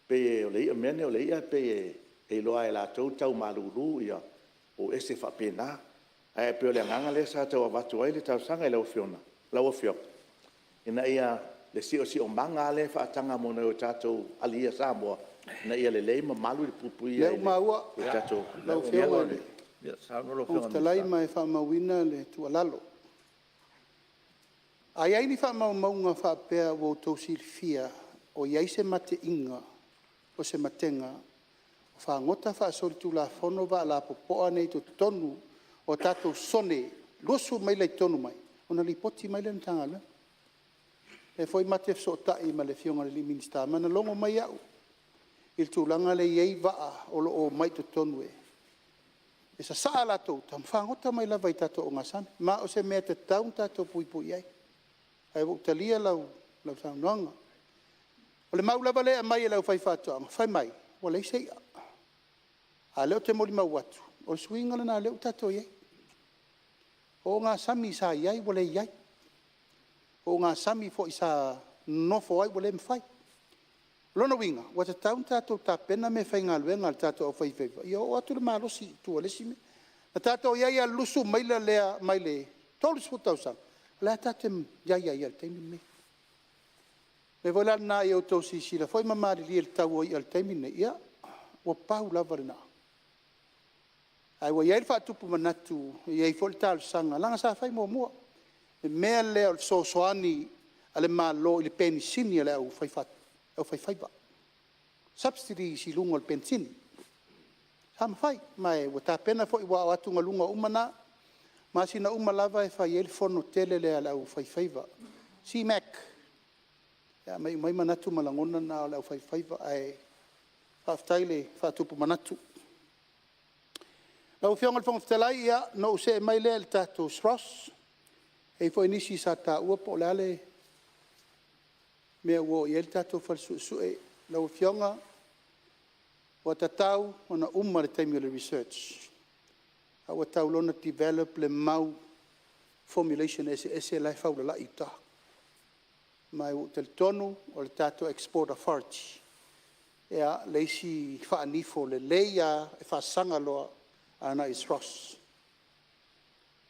Pei o le mea lenei o le i'a pei e iloa lava e latou le tau malulu ua ese faapena. Ae pei o le agaga lea sa tau avatu ai le talosaga i lau Afioga, ina ia… le siosiomaga lava lea e faataga mo nai o tatou alia Samoa, ina ia lelei ma malu le puipuia O i lea ua maua le tatou… lau Afioga i le Fofoga Fetalai ma e faamauina le tuualalo. A i ai ni faamaumauga faapea ua outou silafia o i ai se mateina o se matega o fagota faasolitulafono vaa lapopoa nei i totonu o tatou sone 20 maila i totonu mai, ona lipoti mai lea i le Matagaluega. O lea foi ma te fesootai ma le Afioga i le Minisita, ma na logo mai au i le tulaga lea e i ai vaa o lo o omai i totonu e sasaa a latou uta ma fagota mai lava i tatou ogasami. Ma o se mea e tatau ona tatou puipui i ai. Ae ua ou talia lau saunoaga. O le mau lava lea e aumai e le aufaifaatoaga, fai mai ua leai se i'a, a o lea ou te molimau atu, o le suiga lena o lea ua tatou i ai. O ogasami sa i ai ua leai, o ogasami foi sa nonofo ai ua le mafai. O lona uiga, ua tatau ona tatou tapena meafaigaluega a le tatou aufaifaiva, ia oo atu le malosi i tua i le isi mea. Na tatou i ai lava i le lusu maila lea mai le 30 tausaga, o la tatou te i ai lava i le taimi lenei. O le mea foi la lena ia outou silasila foi ma malilie i le tau o ia i le taimi lenei, ia ua pau lava lena. Ae ua i ai le faatupu manatu, e i ai foi le talosaga, leaga sa fai muamua, le mea lea o le fesoasoani a le Malo i le penisini a le aufaifaiva, subsidies i luga o le penisini. Sa mafai, ma ua tapena foi aua o atugaluga uma na. O masina uma lava e fai ai le fono tele lea a le aufaifaiva, CMAC, e aumai uma ai manatu ma lagona na o le aufaifaiva. Ae faafetai le faatupu manatu. Lau Afioga i le Fofoga Fetalai, ia ona ou see mai lea i le tatou SROS. E i ai foi nisi sa taua po o le a le mea ua oo i ai le tatou fale suesue. Lau Afioga, ua tatau ona uma le taimi o le research, ae ua tatau loa ona develop le mau formulation eseese la e faulalai i uta. Ma ua ou talitonu o le tatou Export Authority le isi faanifo lelei lava e faasaga loa agai i le SROS.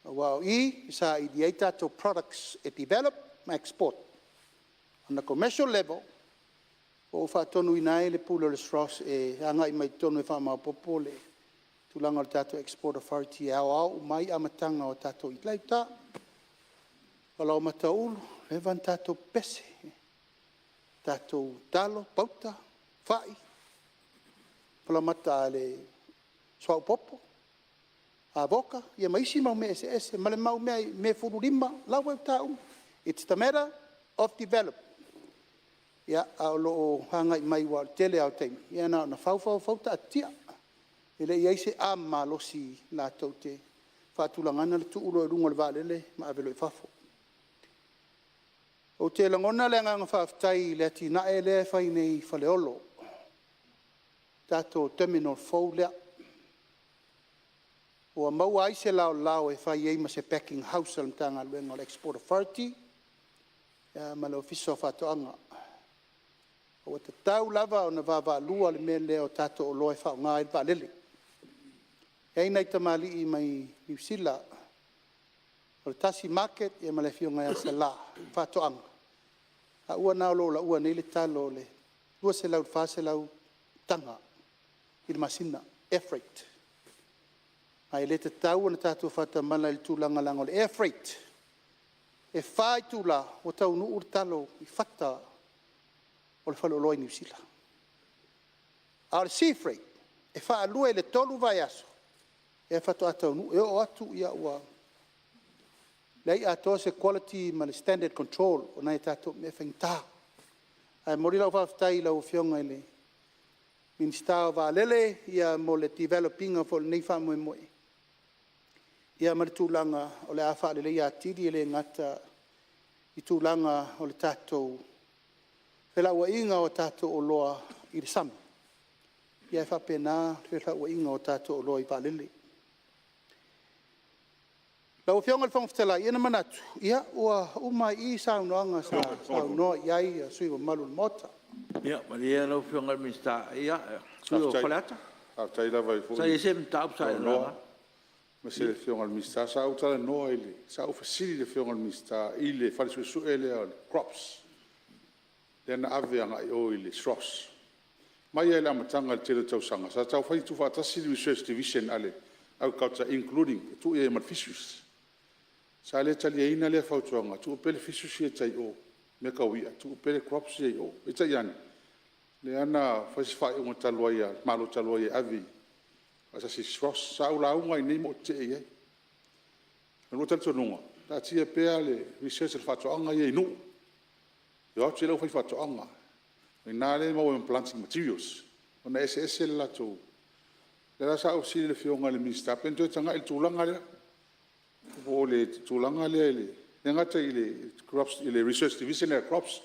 Aua o i e saili ai tatou products e develop ma export. On a commercial level, ua ou faatonuina ai le Pule o le SROS e agai mai i totonu e faamaopoopo le tulaga o le tatou Export Authority e aoao uma ai amataga o tatou... la e i uta, falaoamata ulu, leva ona tatou pepese, tatou talo, pauta, fai, falaoamata a le suauu popo, avoka ma isi mau mea eseese ma le mau mea fulu lima, o la ua i uta uma. Its the matter of develop. Ae o lo o agai mai aua o le tele lava o taimi, ia na ona fau fau taatitia. E le i i ai se arm malosi latou te faatulagaina le tuu loa i luga o le vaalele ma ave loa i fafo. Ou te lagona le agaga faafetai i le atinae lea e fai nei i Faleolo, le tatou terminal fou lea. Ua maua ai se laolao e fai ai ma se packing house a le Matagaluega o le Export Authority ma le Ofisa o Faatoaga. Ua tatau lava ona vaavaalua le mea lea o tatou oloa e faaaoga ai le vaalele. E i ai nai tamalii mai Niu Sila, o le tasi market ma le afioga ia Sala o faatoaga, o taua lena o lo o lauina nei le talo i le 200 i le 400 taga i le masina, air freight. Ae le tatau ona tatou faatamala i le tulaga leaga o le air freight, e 4 itula ua taunuu le talo i fata o le faleoloa i Niu Sila. A o le sea freight, e faalua i le 3 vaiaso faatoa taunuu. E oo atu ua leai atoa se quality ma le standard control o nai a tatou mea e faigata. Ae momoli lau faafetai i lau Afioga i le Minisita o Vaalele mo le develop ina foi o lenei faamoemoe, ia ma le tulaga o le a faaleleia atili, e le gata i tulaga o le tatou felauaiga o tatou oloa i le sami, ae faapena felauaiga o tatou oloa i vaalele. Lau Afioga i le Fofoga Fetalai, ia ona manatu ua uma ai i i saunoaga sa saunoa i ai sui usufono mamalu o le Maota. Ia malie lau Afioga i le Minisita, le sui usufono mo Faleata. Sa i ai se mataupu sa e laga? Faafetai lava i le saunoa aemaise le Afioga i le Minisita. Sa ou fesili i le Afioga i le Minisita i le fale suesue lea o le CROS lea na ave agai i o i le SROS. Mai lava i le amataga i le tele o tausaga sa taumafai e tuufaatasi le Research Division a le Agriculture including, tuu i ai ma le Fisheries. Sa le taliaina lea fautuaga, tuu pea le Fisheries ia i tai i o i mea tau i'a, tuu pea le Crops ia i o. Peitai ane, lea na fai si faaiuga talu ai a le Malo talu ai e ave faatasi i le SROS. Sa ou lauga i inei ma ou tetee i ai. O lou talitonuga, Taatia pea le research a le faatoaga ia i Nuu, e o atu le aufaifaatoaga, o i ina lea e maua ai ma planting materials ona e eseese le latou… O lea la sa ou fesili i le Afioga i le Minisita pe na toe tagai i le tulaga lea, po o le tulaga lea e le gata i le Research Division lea a le CROS.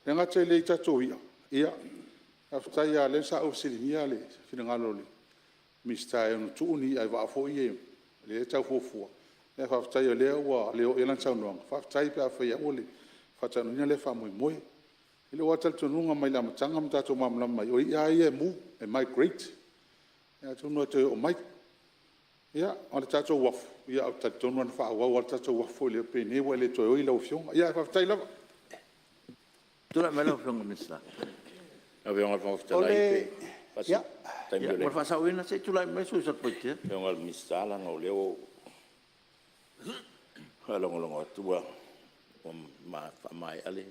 E le gata i lea i tatou i'a, faafetai lava o lea sa ou fesiligia le finagalo o le Minisita e ono tuu ni i'a i vaa foi ia lea e tau fuafua, ae faafetai o lea ua le oo i ai lana saunoaga. Faafetai pe afai e au le faataunuuina lea faamoemoe. I lou lava talitonuga mai le amataga ma tatou malamalama ai, o i'a lava ia e move, e migrate, atonu e toe oo mai. Ia, a o le tatou uafu, ou te talitonu lava na faaauau lava le tatou uafu e le o pei nei ua e le toe oi lau Afioga. Ae faafetai lava. Tulai mai lau Afioga i le Minisita. Mo le faasaoina, se i tulai mai le sui usufono mo Satupaitea. Lau Afioga i le Minisita leaga o lea ua ou faalogologo atu ua faamaea le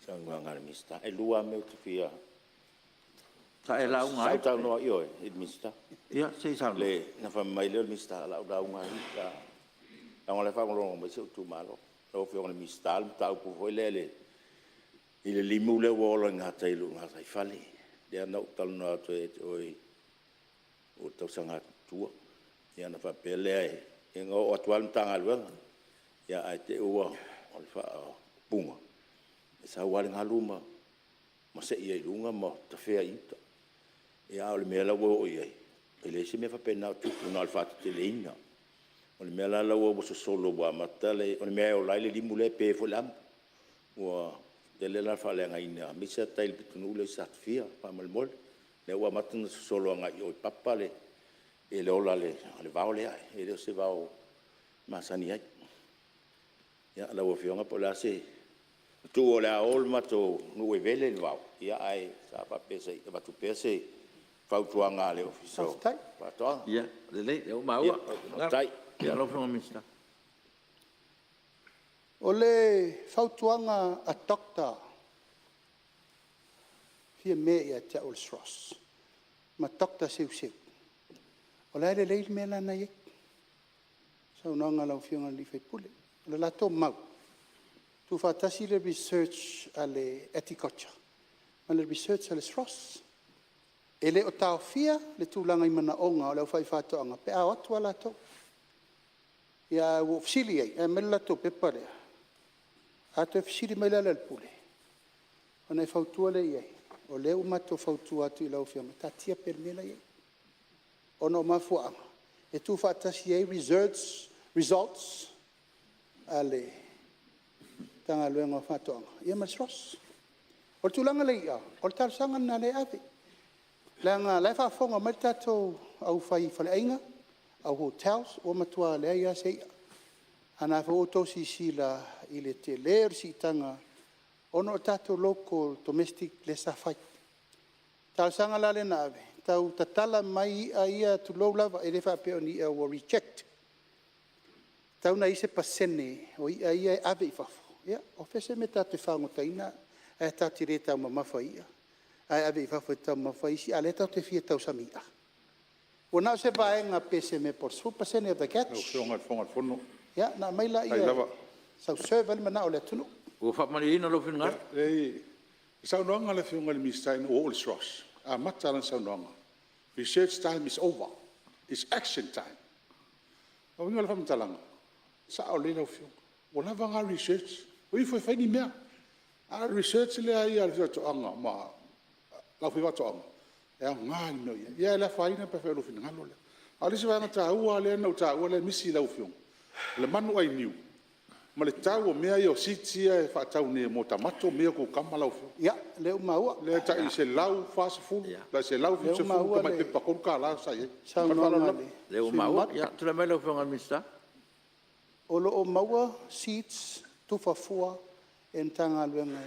saunoaga a le Minisita. E lua lava mea ou te fia… Sa e lauga ai? Sa ou talanoa, ioe, i le Minisita. Ia se i saunoa. Ona fai mai lea o le Minisita, o le a ou lauga ai ia, leaga o la e faalogologo mai si ou itumalo. Lau Afioga i le Minisita, o le mataupu foi lea i le limu lea ua ola i gatai o lou gataifale, lea na ou talanoa atu ai ia te oe i le tausaga atu i tua. Ia ona faapea lea, ia na oo atu lava le Matagaluega, ae te i ua… o le faaupuga, e sau lava le galu ma sei ai i luga ma tafea i uta. Ia a o le mea la ua oo i ai, e leai se mea faapena o tupu, na o le faateteleina. O le mea la ua sosolo ua amata, o le mea e ola ai le limu lea e pe foi le amu. Ua tele la le faaleagaina aemaise lava tai i le pitonuu lea i Satufia faamolemole. O lea ua amata ona sosolo agai i o i Papa le ola o le vao lea, e le o se vao masani ai. Ia lau Afioga po o le a se… Atonu o le a o le matou nuu e vele le vao, ae sa faapea se i avatu pea se fautuaga a le Ofisa o Faatoaga. Faafetai. Ia lelei o lea ua maua. Faafetai. Ia lau Afioga i le Minisita. O le fautuaga a Doctor Fiame ia te au o le SROS ma Doctor Seuseu, o la e lelei le mea lena e i ai, le saunoaga a lau Afioga i le sui usufono. O le latou mau, tuufaatasi le research a le Agriculture ma le research a le SROS. E le o taofia le tulaga i manaoga o le aufaifaatoaga pe a o atu lava latou. Ae ua ou fesili i ai ae aumai le latou pepa lea, a toe fesili mai Lealailepule, ona e fautua lea i ai, o lea ua matou fautua atu i lau Afioga, taatia pea i le mea la e i ai, ona o mafuaaga e tuufaatasi ai results a le Matagaluega o Faatoaga ma le SROS. O le tulaga i le i'a, o le talosaga lena o lea e ave, leaga o la e faafofoga mai le tatou aufai faleaiga, au hotels, ua matua leai lava se i'a. Ae o lena foi ua outou silasila i le tele o le siitaga ona o tatou local domestic lea sa fai. O le talosaga la lea na ave, tau tatala mai i'a ia tulou lava, e le faapea o ni i'a ua reject, e tatau ona i ai se pasene o i'a ia e ave i fafo. Ia o fea se mea tatou te fagotaina ae tatou te le taumamafa i i'a, ae ave i fafo e taumamafa isi a o lea tatou te fia tausami i i'a. Ua na o se vaega pe o se mea po o le 10% of the catch, Lau Afioga i le Fofoga o le Fono… ia ona aumai lea sau serve ai le manao o le atunuu. Ua faamalieina lou finagalo? Leai, o le saunoaga a le Afioga i le Minisita ina ua oo i le SROS, e amata lana saunoaga, research time is over, it's action time. O le uiga o le faamatalaga, e sao lelei lau Afioga, ua lava na research, o ifo e fai ni mea. A o le research lea a le aufaifaatoaga ma le aufaifaatoaga, e aoga le mea o i ai. Ae le afaina pe afai o lou finagalo lea. A o le isi vaega taua lava lea na ou taua lea e misi i lau Afioga, o le manuainiu ma le tau o mea ia o seeds ia e faatau nei mo tamato ma kukama lau Afioga. Ia, o lea ua maua. Lea e tai $140 i le $170 le tamai pepa $3 sa i ai. Ma le faaaloalo lava. O lea ua maua le saunoaga a le sui usufono mamalu. Ia tulai mai lau Afioga i le Minisita. O lo o maua seeds tufa fua e le Matagaluega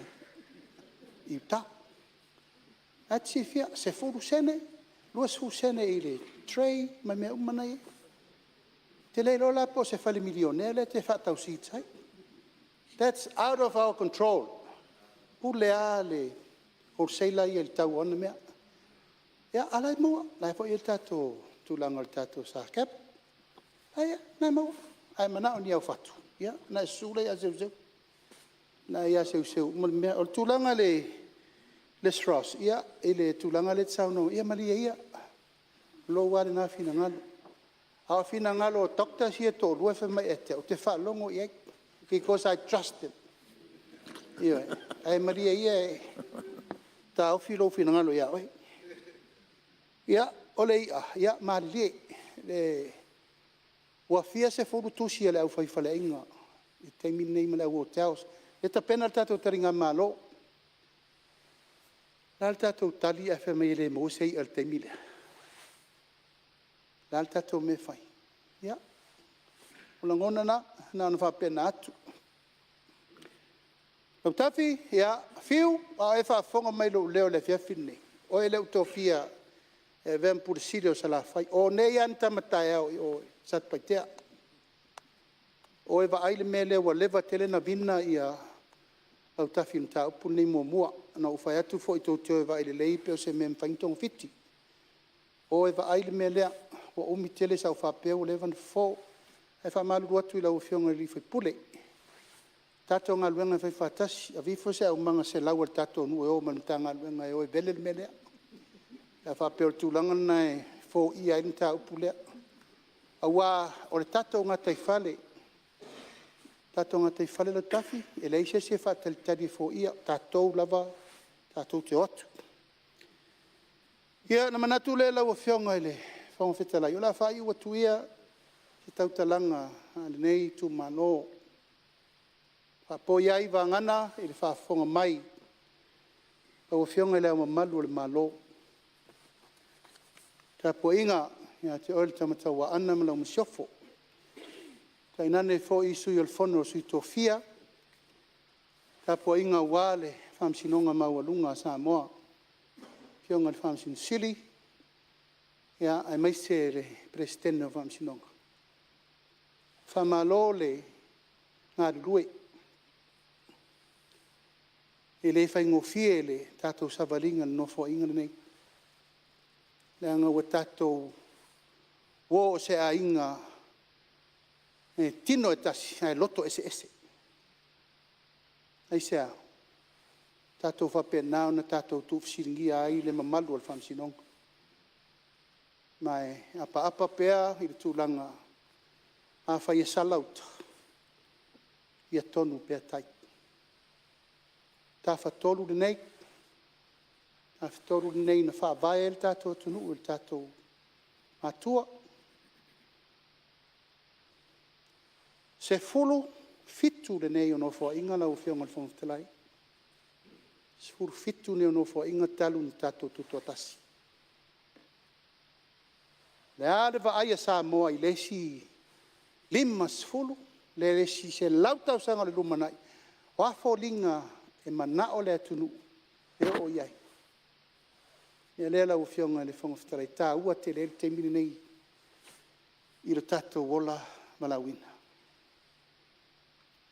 i uta. O lena e te silafia, 10sene, 20sene i le tray ma mea uma na e i ai. Ou te le iloa la po o se fale milionea lea e te faatau seeds ai. That's out of our control. E pule lava le wholesaler ia i le tau o ana mea. A o la e maua, o la foi e i ai le tatou tulaga o le tatou SACEP, o la e maua. A e manao i ni au fatu, Ia ona e susu lea ia Seuseu, o lena e ia Seuseu uma le mea. O le tulaga i le SROS, i le tulaga lea e te saunoa ai, ia malie ia, o lou lava lena finagalo. A o finagalo o doctors ia e toalua e fai mai ia te au, ou te faalogo i ai, because I trust them. Ioe, ae malie ia e taofi lou finagalo ia oe. Ia, o le i'a, ia malilie, ua fia sefulu tusi a le aufai-faleaiga i le taimi lenei ma le au hotels, lea e tapena le tatou taligamalo. O le a le tatou tali ae fai mai e le maua se i'a i le taimi lea? O le a le tatou mea e fai? Ia, o lagona na, na ona faapena atu. Lautafi, ia Fiu, a o e faafofoga mai i lou leo i le afiafi lenei, o oe lea ua tofia e avea ma Ofisa Sili o Salafai. O nei lava na tama taeao i o i Satupaitea. O e vaai le mea lea ua leva tele ona vina Lautafi i le mataupu lenei muamua. Na ou fai atu foi tou te o e vaai lelei pe o se mea e mafai ona togafiti. O e vaai le mea lea, ua umi tele sa ou faapea ua leva ona fofo. Ae faamalulu atu i lau Afioga i le sui usufono, o le tatou galuega e faifaatasi. Ave ifo se aumaga 100 a le tatou nuu e o ma le Matagaluega e o e vele le mea lea, pe a faapea o le tulaga lena e foia ai le mataupu lea. Aua o le tatou gataifale, Lautafi, e leai se isi e faatalitali e foia, o tatou lava tatou te o atu. Ia ona manatu lea lau Afioga i le Fofoga Fetalai, o le a faaiu atu ia se tautalaga a lenei itumalo, faapoi ai vagana i le faafofoga mai a lau Afioga i Le Ao Mamalu o le Malo, le tapuaiga ia te oe le Tama Tauaana ma lau Masiofo, tainane foi Sui o le Fono a Sui Tofia, tapuaiga aua le Faamasinoga Maualuga a Samoa, le Afioga i le Faamasino Sili, aemaise le Peresetene o le Faamasinoga. Faamalo le galulue. E le faigofie le tatou savaliga i le Nofoaiga lenei, leaga ua tatou o o se aiga e tino e tasi ae loto eseese. Aisea? Tatou faapena ona tatou tuufesiligia ai le mamalu o le Faamasinoga. Ma e apaapa pea i le tulaga, afai e sala uta, ia tonu pea tai. O le Tafatolu lenei, Tafatolu lenei na faavae ai le tatou atunuu i le tatou matua. E 17 lenei o Nofoaiga lau Afioga i le Fofoga Fetalai, 17 lenei o Nofoaiga talu ona tatou tutoatasi. O le a le vaai a Samoa i le isi 50 i le isi 100 tausaga i le lumanai, o a foliga e manao le atunuu e oo i ai? O le mea lea lau Afioga i le Fofoga Fetalai, e taua tele ai le taimi lenei i lo tatou ola valaauina.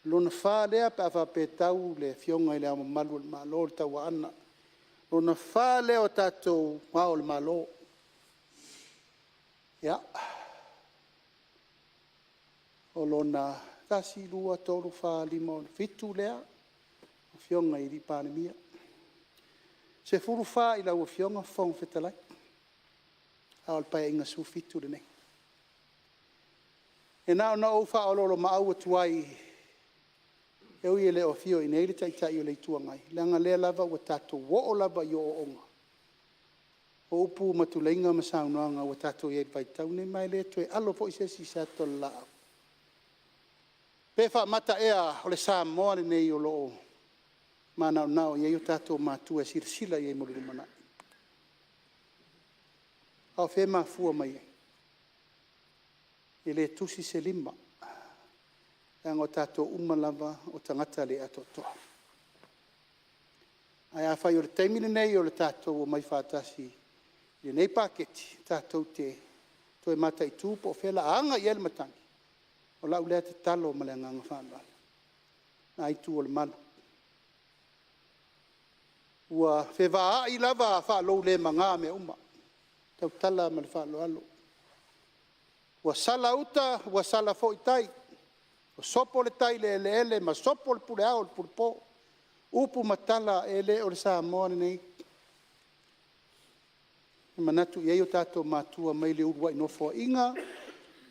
O lona fa lea pe a faapea e tau le Afioga i Le Ao Mamalu o le Malo le Tauaana, lona fa lea o tatou Ao o le Malo. Ia, o lona 1, 2, 3, 4, 5, 6, 7 lea o Afioga i Palemia, 14 i lau Afioga Fofoga Fetalai, a o le Paeaiga 17 lenei. E na ona ou faaoloolomaau atu ai, e ui e le o afio i inei le Taitai o le Itu Agai, leaga o lea lava ua tatou oo lava i ooooga o upu ma tuleiga ma saunoaga ua tatou i ai i le vaitau lenei, ma e le toe alo foi se isi i se ata o le laau. Pe faamata ea o le Samoa lenei o lo o manaonao i ai o tatou matua e silasila i ai mo le lumanai? A o fea e mafua mai ai? E le tusi se lima, leaga o tatou uma lava o tagata le atoatoa. Ae afai o le taimi lenei o le tatou omai faatasi i lenei paketi tatou te toe mataitu po o fea o le a aga i ai le matagi, o lau lea tatalo ma le agaga faaaloalo i lena itu o le malu. Ua fevaai lava faaloulemaga mea uma, e tautala lava ma le faaaloalo. Ua sala uta ua sala foi tai, Ua sopo le tai i le eleele ma sopo le pule ao i le pule po. O upu ma tala e le o le Samoa lenei na manatu i ai o tatou matua mai le uluai Nofoaiga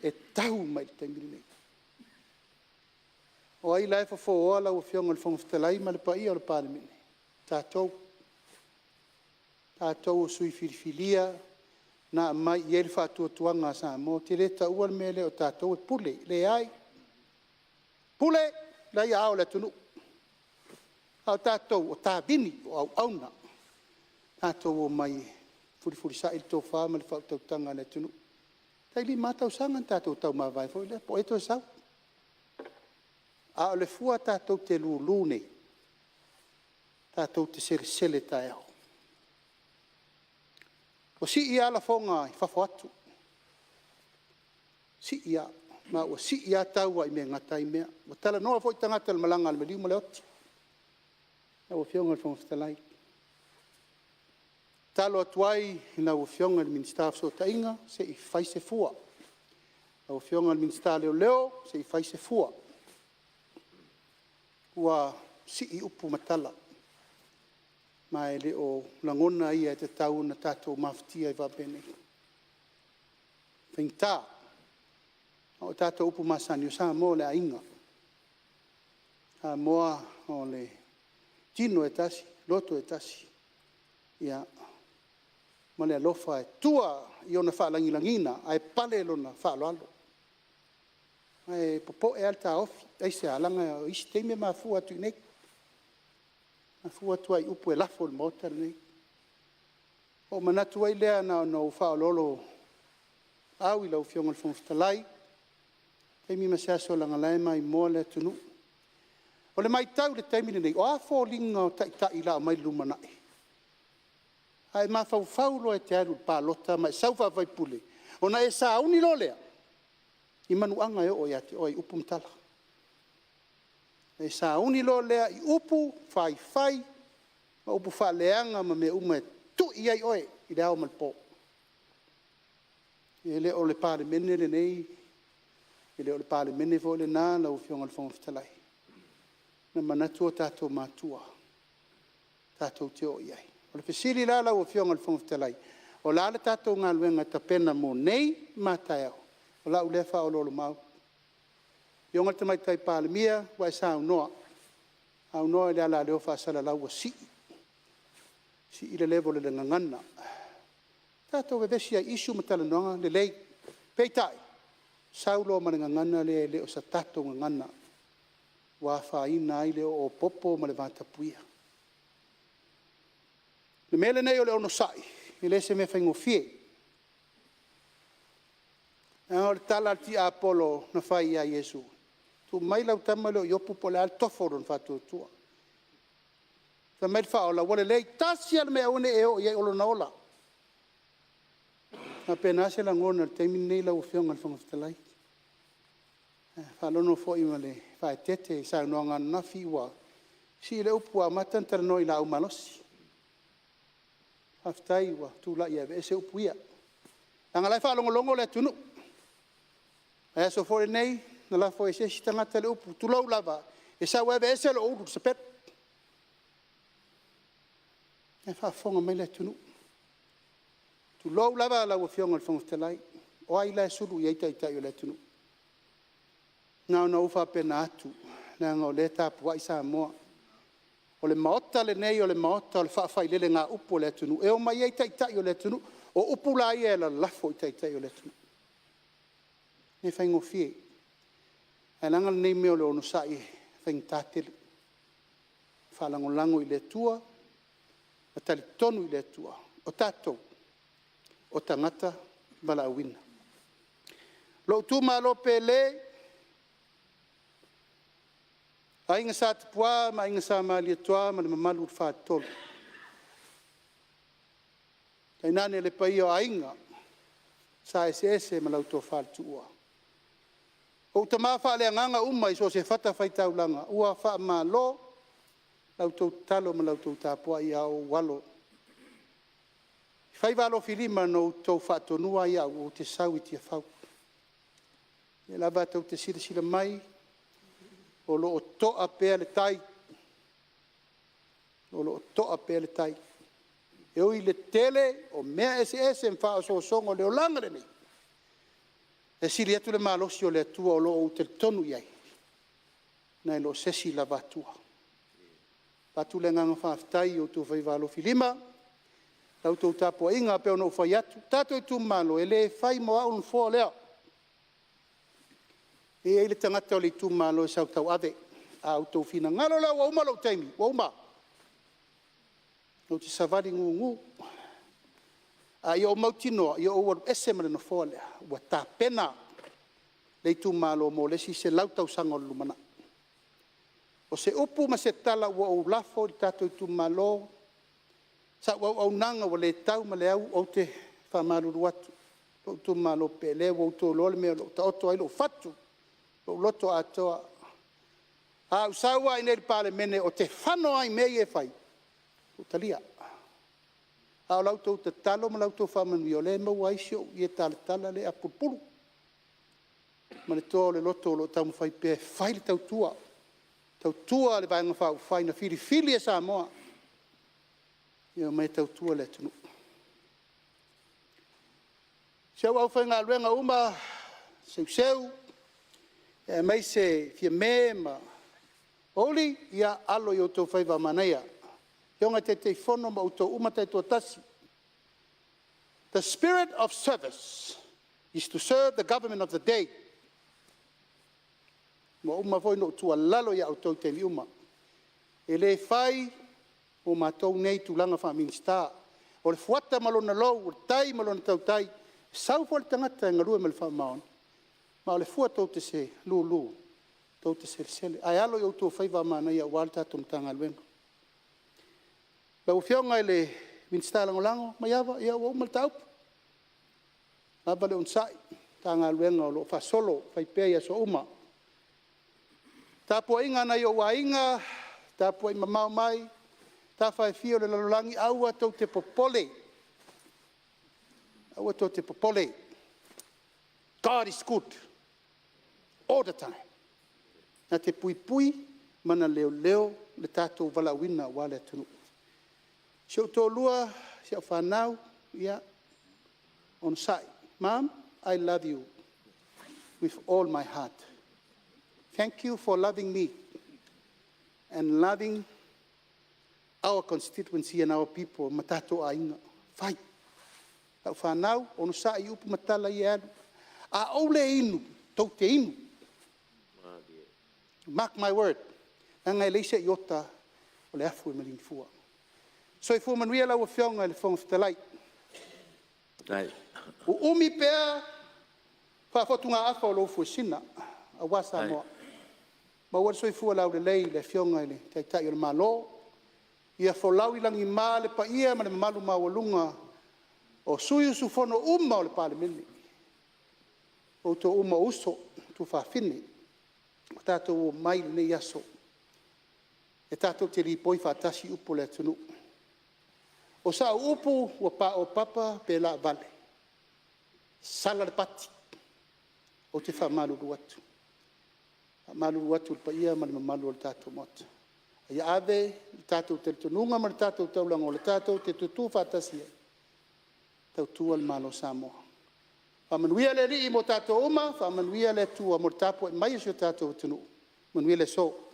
e tau mai i le taimi lenei. O ai la e fofoa lau Afioga i le Fofoga Fetalai ma le paia o le Palemene? O tatou. O tatou o sui usufono filifilia na aumai i ai le faatuatuaga a Samoa. Ou te le taua le mea lea o tatou e pule, e leai. Pule, o la e i aao o le atunuu, a o tatou o tavini, o auauna, tatou omai e fefulifulisai le tofa ma le faautautaga a le atunuu. E tai 5 lava tausaga ona tatou taumavae foi lea po o ai e toe sau. A o le fua tatou te lulu nei, tatou te selesele taeao. Ua sii lava lafoga i fafo atu, sii lava, ma ua sii lava tau i mea e gata ai mea. Ua talanoa foi tagata i le malaga a le maliu ma le oti. Lau Afioga i le Fofoga Fetalai, e tatalo atu ai i lau Afioga i le Minisita o Fesootaiga, se i fai se fua. Lau Afioga i le Minisita o Leoleo, se i fai se fua. Ua sii upu ma tala, ma e le o lagona ia e tatau ona tatou mafatia ai faapenei. E faigata, a o tatou upu masani, o Samoa o le aiga. O Samoa o le tino e tasi, loto e tasi, ia ma le alofa e tua i ona faalagilagiga ae pale lona faaaloalo. Ae popoe lava le taofi. Aisea? Leaga o isi taimi e mafua atu i inei, e mafua atu lava i upu e lafo i le Maota lenei. Ona ou manatu ai lea na ona ou faaoloolomaau i lau Afioga i le Fofoga Fetalai, taimi ma se aso leaga o la e maimoa le atunuu. O le matau i le taimi lenei, o a foliga o taitai o le a omai i le lumanai? A e mafaufau loa e te alu i le palota ma e sau faa-faipule, ona e sauni loa lea i manuaga e oo ia te oe i upu ma tala. Ona e sauni loa lea i upu faifai ma upu faaleaga ma mea uma e tui ai oe i le ao ma le po. E le o le Palemene lenei, e le o le Palemene foi lena lau Afioga i le Fofoga Fetalai na manatu o tatou matua tatou te oo i ai. O le fesili la lau Afioga i le Fofoga Fetalai, o le a le tatou galuega e tapena mo nei ma a taeao? O lau lea faaoloolomaau. Lau Afioga i le Tamaitai Palemia, ua e saunoa, saunoa i le alaleo faasalalau ua sii, sii le level o le gagana. Tatou vevesi lava i issue ma talanoaga, lelei. Peitai, sau loa ma le gagana lea e le o se tatou gagana ua afaina ai le oo popo ma le vatapuia. O le mea lenei o le onosai, e le o se mea faigofie. Leaga o le tala a le tiapolo na fai ia Iesu, tuu mai lau tama lea o Iopu po o le a le tofo o lona faatuatua. Fai mai le Faaola, ua lelei, tasi lava le mea e aua ne i e oo i ai o lona ola. E faapena se lagona i le taimi lenei lau Afioga i le Fofoga Fetalai. E faalogo foi ma le faaeteete i saunoaga ananafi ua sii le upu ua amata ona talanoa i laau malosi. Faafetai ua tulai e aveese upu ia, leaga o la e faalogologo le atunuu. O le vaiaso foi lenei na lafo ai e se isi tagata le upu, tulou lava, e sau e aveese lou ulu i le sapelu. O la e faafofoga mai le atunuu. Tulou lava lau Afioga i le Fofoga Fetalai, o ai la e sulu i ai Taitai o le atunuu? Na ona ou faapena atu, leaga o lea e tapuai Samoa. O le Maota lenei o le Maota o le faafailelegaupu a le atunuu e omai ai Taitai o le atunuu. O upu la ia e lalafo i Taitai o le atunuu. E le faigofie, ae leaga lenei mea o le onosai e faigata tele. Faalagolago i le Atua ma talitonu i le Atua, o tatou, o tagata valaauina. Lou itumalo pele, Aiga Sa Tupua ma Aiga Sa Malietoa ma le mamalu i le Faletolu, tainane le paia o Aiga Sa Eseese ma lau Tofa i le Tuua. O ou tama faaleagaga uma i so o se fatafaitaulaga, ua faamalo la outou tatalo ma la outou tapuai a o ou alo i faiva alofilima na outou faatonuina ai au ou te sau i Tiafau. O lea lava tou te silasila mai O lo o toa pea le tai, o lo o toa pea le tai. E ui i le tele o mea eseese ma faaosoosoga o le olaga lenei, e sili atu le malosi o le Atua o lo o ou talitonu i ai, nai lo se isi lava Atua. E avatu le agaga faafetai i outou faiva alofilima, la outou tapuaiga e pei ona ou fai atu, lo tatou itumalo, e le fai mo au le nofoa lea. E i ai le tagata o le itumalo e sau tauave, a outou finagalo la ua uma lou taimi, ua uma. Ou te savali gugu, a ia ou mautinoa, ia ou alu ese ma le nofoa lea, ua tapena le itumalo mo le isi 100 tausaga o le lumanai. O se upu ma se tala ua ou lafo i le tatou itumalo, sau auaunaga ua le tau ma le au, ou te faamalulu atu lou itumalo pele, ua outou iloa le mea o lo o taoto ai lou fatu, lou loto atoa. A ou sau lava i inei i le Palemene ou te fano lava i mea ia e fai, ua ou talia. A o la outou tatalo ma la outou faamanuia o lea e maua ai si ou ie talatala lea e apulupulu ma le toa o le loto o lo o taumafai pea e fai le tautua, tautua a le Vaega Faaupufai na filifili e Samoa e omai e tautua le atunuu. Si au aufaigaluega uma, Seuseu aemaise Fiame ma Pouli, ia alo i o outou faiva manaia. Afioga i Taitaifono ma outou uma taitoatasi, the spirit of service is to serve the Government of the day. Ua uma foi ona ou tuualalo ia outou i taimi uma, e le fai mo matou nei i tulaga faa-Minisita. O le fuata ma lona lou, o le tai ma lona tautai, e sau foi le tagata e galue ma le faamaoni, ma o le fua tou te lulu, tou te selesele. Ae alo i outou faiva manaia aua le tatou Matagaluega. Lau Afioga i le Minisita Lagolago Maiava, ia ua uma le ta upu, ua lava le onosai i le Matagaluega o lo o faasolo e fai pea i aso uma. Le tapuaiga a nai ou aiga, tapuai mamao mai tafa e fia o le lalolagi, aua tou te popole, aua tou te popole, God is good all the time. Na te puipui ma na leoleo le tatou valaauina aua le atunuu. Si ou toalua, si au fanau, ia onosai. Mom, I love you with all my heart, thank you for loving me and loving our constituency and our people ma tatou aiga, fai. Lau fanau, onosai i upu ma tala ia e alu. A ou le inu, tou te inu. Mark my words, leaga e leai se iota o le afu e maligi fua. Soifua manuia lau Afioga i le Fofoga Fetalai, uumi pea faafotugaafa o lou fuesina aua Samoa, maua le soifua laulelei i le Afioga i le Taitai o le Malo, ia folau i lagima le paia ma le mamalu maualuga o sui usufono uma o le Palemene, o outou uma o uso, tuafafine ua tatou omai i lenei aso e tatou te lipoi faatasi upu o le atunuu. O sau upu ua paopapa pe lagavale, sala le pati, ou te faamalulu atu. E faamalulu atu i le paia ma le mamalu o le tatou Maota, ia ave le tatou talitonuga ma le tatou taulagona tatou te tutu faatasi ai e tautua le Malo o Samoa. Faamanuia le Alii mo tatou uma, faamanuia le Atua mo le tapuai mai a si o tatou atunuu. Manuia le aso.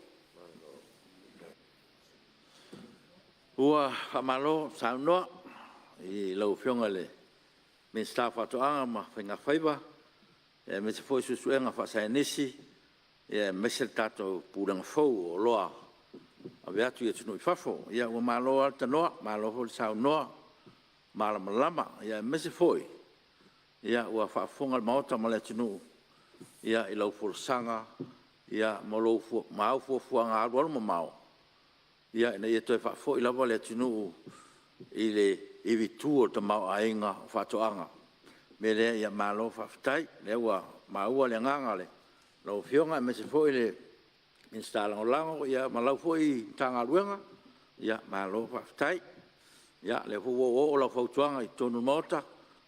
Ua faamalo saunoa i lau Afioga i le Minisita o Faatoaga ma Faiga Faiva aemaise foi o Suesuega Faasaienisi aemaise le tatou Pulega fou o Oloa Ave atu i atunuu i fafo. Ia ua malo lava le tanoa, malo foi le saunoa malamalama, aemaise foi ua faafofoga le Maota ma le atunuu i lau folasaga ma au fuafuaga alualumamao ina ia toe faafoi lava le atunuu i le ivitu o le tamaoaiga o faatoaga. O le mea lea, ia malo faafetai, o lea ua maua le agaga o lau Afioga aemaise foi le Minisita Lagolago ma lau foi Matagaluega, malo faafetai. O lea foi ua oooo lau fautuaga i totonu o le Maota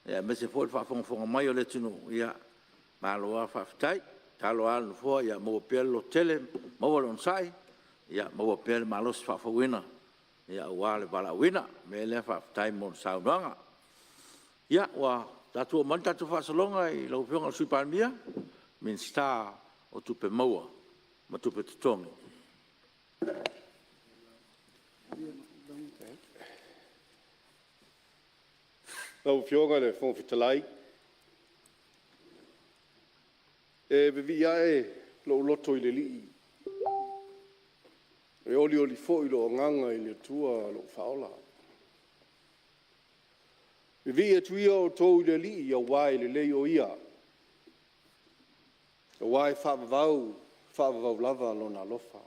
aemaise foi o le faafogafoga mai a le atunuu, malo lava faafetai. tatalo lava le Nofoa ia maua pea le lototele, maua le onosai, maua pea le malosi faafouina aua le valaauina. O le mea lea faafetai mo le saunoaga. Ia ua tatou oo mai le tatou faasologa i lau Afioga i le Sui Palemia, Minisita o Tupe Maua ma Tupe Totogi. Lau Afioga i le Fofoga Fetalai, e vivii ae lou loto i le Alii, e olioli foi lou agaga i le Atua lou Faaola. Vivii atu ia outou i le Alii aua e lelei o Ia, aua e faavavau faavavau lava Lona alofa.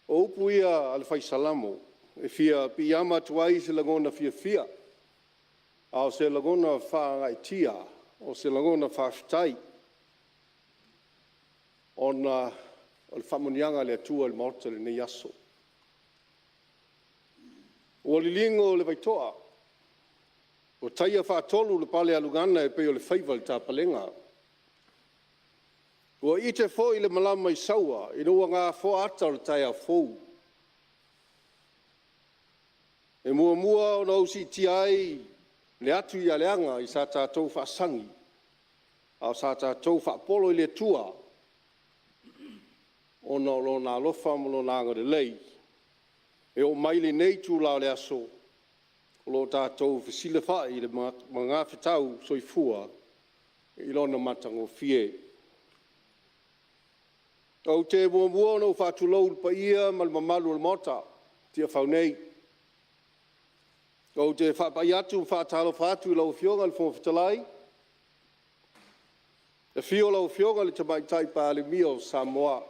O upu ia a le fai Salamo e fia piiama atu ai se lagona fiafia, a o se lagona faagaeetia, o se lagona faafetai ona o le faamanuiaga a le Atua i le Maota i lenei aso. Ua liligo le vaitoa, ua taia faatolu le palealugaga e pei o le faiva i le tapalega. Ua iite foi le malama i Saua ina ua gafoa ata o le taeao fou. E muamua ona ou siitia ai le atu i aleaga i sa tatou faasagi, a o sa tatou faapolo i le Atua ona o Lona alofa ma Lona agalelei e oo mai i lenei itula o le aso o lo o tatou fesilafai i le magafetau soifua i Lona matagofie. Ou te muamua ona ou faatulou i le paia ma le mamalu o le Maota i Tiafau nei. Ou te faapai atu ma faatalofa atu i lau Afioga i le Fofoga Fetalai, afio lau Afioga i le Tamaitai Palemia o Samoa,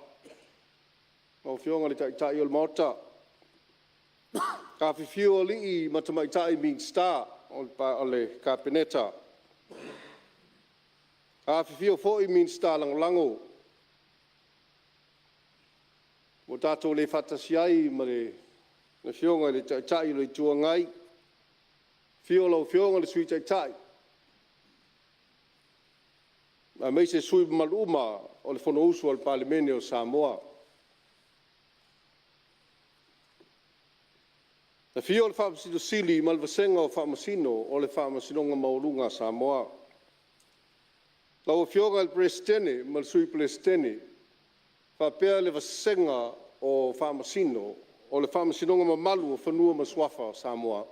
lau Afioga i le Taitai o le Maota. Afifio alii ma tamaitai Minisita o le Kapeneta, afifio foi Minisita Lagolago. Ua tatou le faatasi ai ma le Afioga i le Taitai o le Itu Agai, afio lau Afioga i le Sui Taitai, aemaise sui usufono mamalu uma o le Fonousu a le Palemene o Samoa. Afio le Faamasino Sili ma le vasega o Faamasino o le Faamasinoga Maualuga a Samoa. Lau Afioga i le Peresetene ma le Sui Peresetene faapea le vasega o Faamasino o le Faamasinoga mamalu o Fanua ma Suafa o Samoa.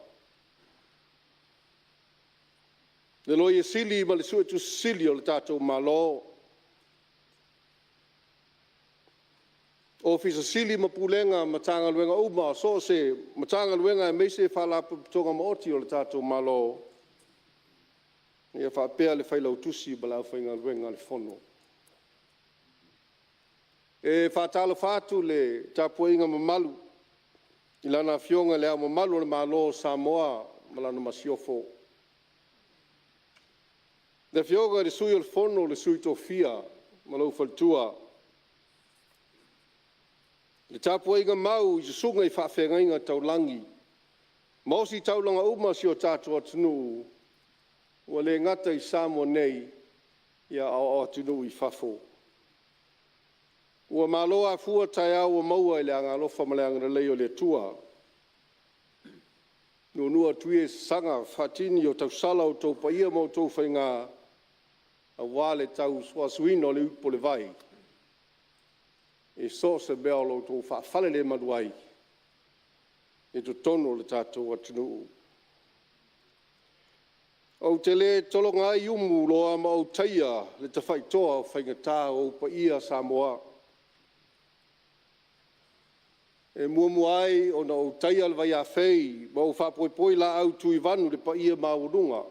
Le Loia Sili ma le Suetusi Sili o le tatou Malo, Ofisa Sili o Pulega o Matagaluega uma, so o se Matagaluega aemaise Faalapotopotoga maoti a le tatou Malo, faapea le Failautusi ma le aufaigaluega a le Fono. E faatalofa atu i le tapuaiga mamalu i Lana Afioga i Le Ao Mamalu o le Malo o Samoa ma Lana Masiofo, le Afioga i le Sui o le Fono a Sui Tofia ma lou faletua, le tapuaiga mau i susuga i faafeagaiga taulagi ma ositaulaga uma a si o tatou atunuu, ua le gata i Samoa nei, a o atunuu i fafo. Ua malo afua taeao ua maua i le agaalofa ma le agalelei o le Atua. Nuunuu atu ia i sagaga faatini o tausala outou paia ma outou faiga aua le tauasuina o le ipu o le vai i so o se mea o lo o outou faafalelemalu ai i totonu o le tatou atunuu. Ou te le tologa ai umuloa ma ou taia le tafaitoa o faigata o ou paia Samoa. E muamua ai ona ou taia le vaiafei ma ou faapoipoi laau tuivanu i le paia maualuga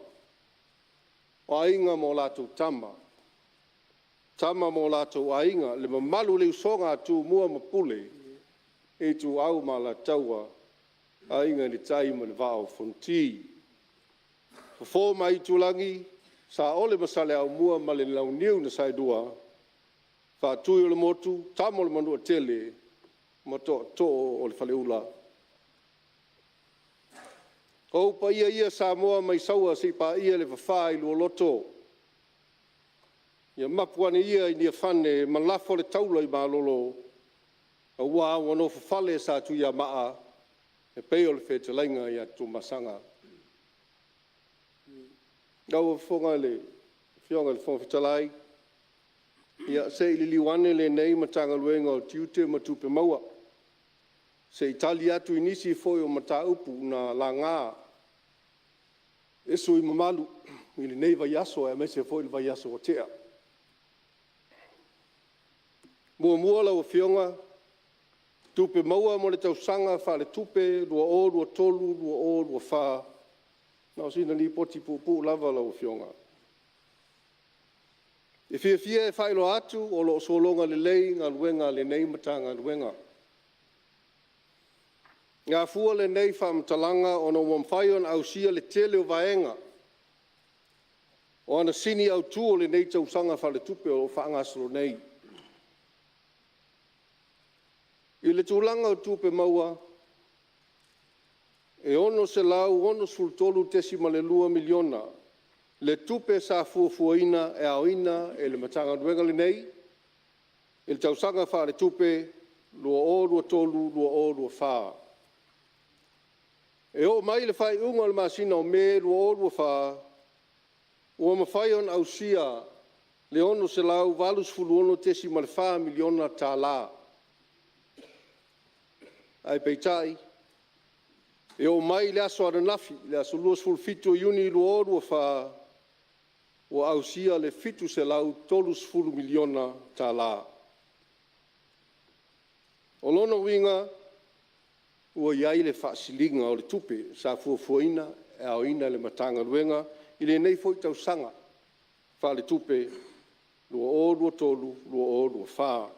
o Aiga ma latou Tama, Tama ma o latou Aiga, le mamalu i le usoga a Tumua ma Pule, Ituau ma Alataua, Aiga i le Tai ma le Vaa o Fonoti. Fofo ma Aitulagi, Saole ma Saleaaumua ma le Launiu na Saelua, Faatui o le Motu, Tama a le Manuatele ma Tootoo o le Faleula. O ou paia ia Samoa mai Saua seia paia le fafa i Lualoto. Ia mapu ane ia i Niafane ma lafo le taula i malolo aua ua nofofale Satuiamaa e pei o le fetalaiga ia Tuamasaga. Lau Afioga i le Fofoga Fetalai, ia se i liliu ane lenei Matagaluega o Tiute ma Tupe Maua se i tali atu i nisi foi o mataupu na laga e sui usufono mamalu i lenei vaiaso aemaise foi o le vaiaso ua tea. Muamua lau Afioga, Tupe Maua mo le Tausaga Faaletupe 2023/2024, na o sina Lipoti puupuu lava lau Afioga. E fiafia e faailoa atu o lo o sologa lelei galuega a lenei Matagaluega. E afua lenei faamatalaga ona ua mafai ona ausia le tele o vaega o ana sini autu o lenei tausaga faaletupe o lo o faagasolo nei. I le tulaga o tupe maua, e $663.2 miliona le tupe sa fuafuaina e aoina e le Matagaluega lenei i le tausaga faaletupe 2023/2024. E oo mai i le faaiuga o le masina o Me 2024, ua mafai ona ausia le $686.4 miliona, ae peitai, e oo mai i le aso ananafi le aso 27 o Iuni 2024, ua ausia le $730 miliona. O lona uiga, ua i ai le faasiliga o le tupe sa fuafuaina e aoina e le Matagaluega i lenei foi tausaga faaletupe 2023/2024.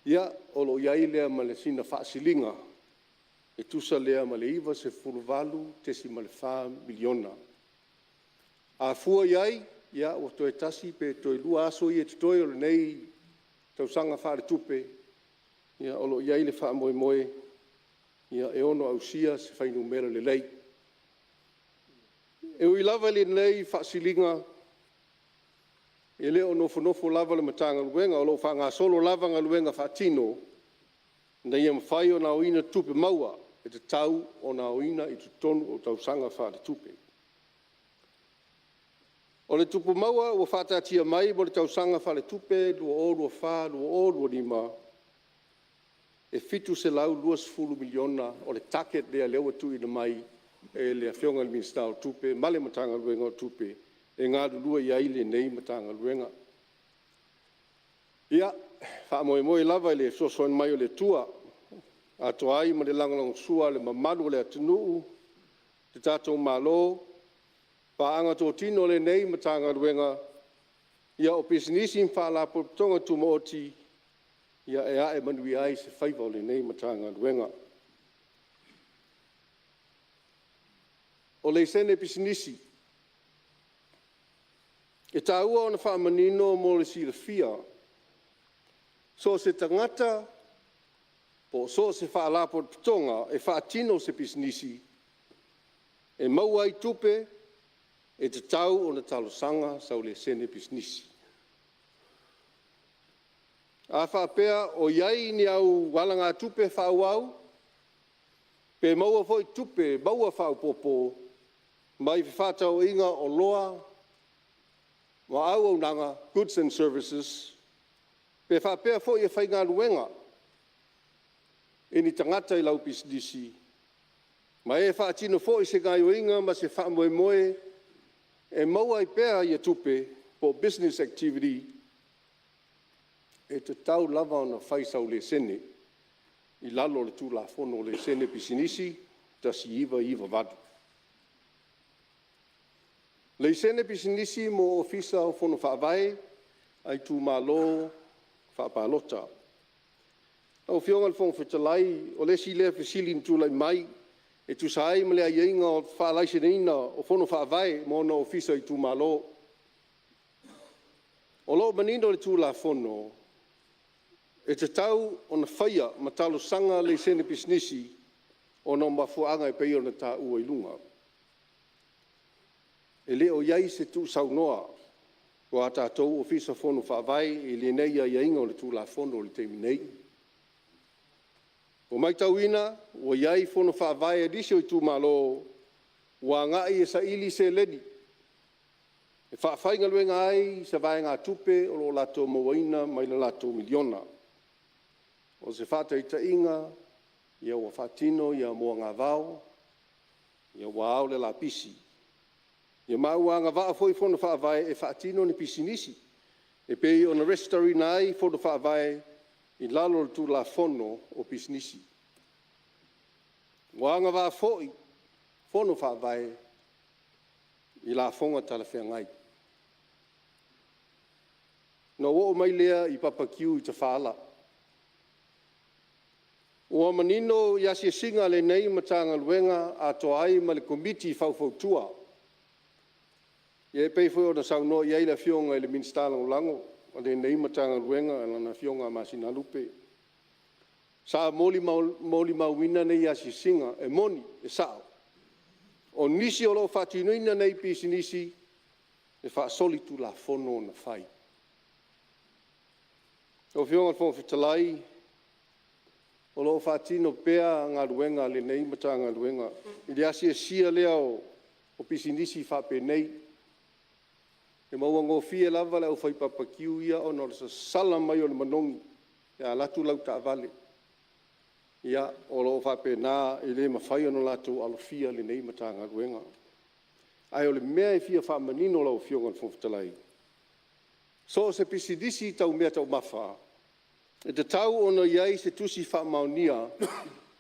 Ia, o lo o i ai lea ma sina faasiliga e tusa lea ma le $98.4 miliona. A fua i ai, ua toe tasi pe toe lua aso ia e totoe o lenei tausaga faaletupe, ia o lo o i ai le faamoemoe e ono ausia se fuainumera lelei. E ui lava i lenei faasiliga, e le o nofonofo lava le Matagaluega, o lo o faagasolo lava galuega faatino ina ia mafai ona aoina tupe maua e tatau ona aoina i totonu o tausaga faaletupe. O le tupe maua ua faataatia mai mo le tausaga faaletupe 2024/2025, e $720 miliona o le target lea ua tuuina mai e le Afioga i le Minisita o Tupe ma le Matagaluega o Tupe e galulue i ai lenei Matagaluega. Ia, e faamoemoe lava i le fesoasoani mai o le Atua atoa ai ma le lagolagosua a le mamalu o le atunuu, le tatou Malo, paaga totino a lenei Matagaluega, o Pisinisi ma Faalapotopotoga Tumaoti, e ae manuia ai se faiva o lenei Matagaluega. O laisene pisinisi. E taua ona faamanino mo le silafia, so o se tagata po o so o se faalapotopotoga e faatino se pisinisi e maua ai tupe, e tatau ona talosaga sau laisene pisinisi. A faapea o i ai ni au alagatupe faaauau, pe maua foi tupe maua faaopoopo mai fefaatauaiga o oloa ma auaunaga, goods and services, pe faapea foi e faigaluega ni tagata i lau pisinisi, ma e faatino foi se gaoioiga ma se faamoemoe e maua ai pea tupe po o business activity, e tatau lava ona fai sau laisene i lalo o le Tulafono o Laisene Pisinisi 1998. Laisene pisinisi mo Ofisa o Fono Faavae a itumalo faapalota. Lau Afioga i le Fofoga Fetalai, o le isi lea fesili na tulai mai e tusa ai ma le aiaiga o le faalaiseneina o Fono Faavae mo ona ofisa i itumalo. O lo o manino le Tulafono, e tatau ona faia ma talosaga laisene pisinisi ona o mafuaaga e pei ona taua i luga. E le o i ai se tuusaunoa. o a tatou Ofisa Fono Faavae i lenei aiaiga o le Tulafono i le taimi nei. Ua matauina ua i ai Fono Faavae a nisi o itumalo ua agai e saili seleni e faafaigaluega ai se vaegatupe o lo o latou mauaina mai le latou miliona. O se faataitaiga, ua faatino moagavao, ua ao le lapisi. Ma ua agavaa foi Fono Faavae e faatino ni pisinisi e pei ona resitalaina ai Fono Faavae i lalo o le Tulafono o Pisinisi. Ua agavaa foi Fono Faavae i lafoga talafeagai. Ona ou oo mai lea i barbecue i tafaala. Ua manino i asiasiga a lenei Matagaluega atoa ai ma le Komiti Faufautua, ia e pei foi ona saunoa i ai le Afioga i le Minisita Lagolago o lenei Matagaluega lau Afioga Masinalupe. Sa molimauina nei asiasiga, e moni, e sao, o nisi o lo o faatinoina nei pisinisi, e faasolitulafono ona fai. Lau Afioga i le Fofoga Fetalai, o lo o faatino pea galuega a lenei Matagaluega i le asiasia lea o pisinisi faapenei. E mauagofie lava le aufai bbq ia ona o le sasala mai o le manogi pe a alu atu lau taavale. Ia, o lo o faapena, e le mafai ona latou alofia e lenei Matagaluega. Ae o le mea e fia faamanino lau Afioga i le Fofoga Fetalai, so o se pisinisi tau meataumafa, e tatau ona i ai se tusi faamaonia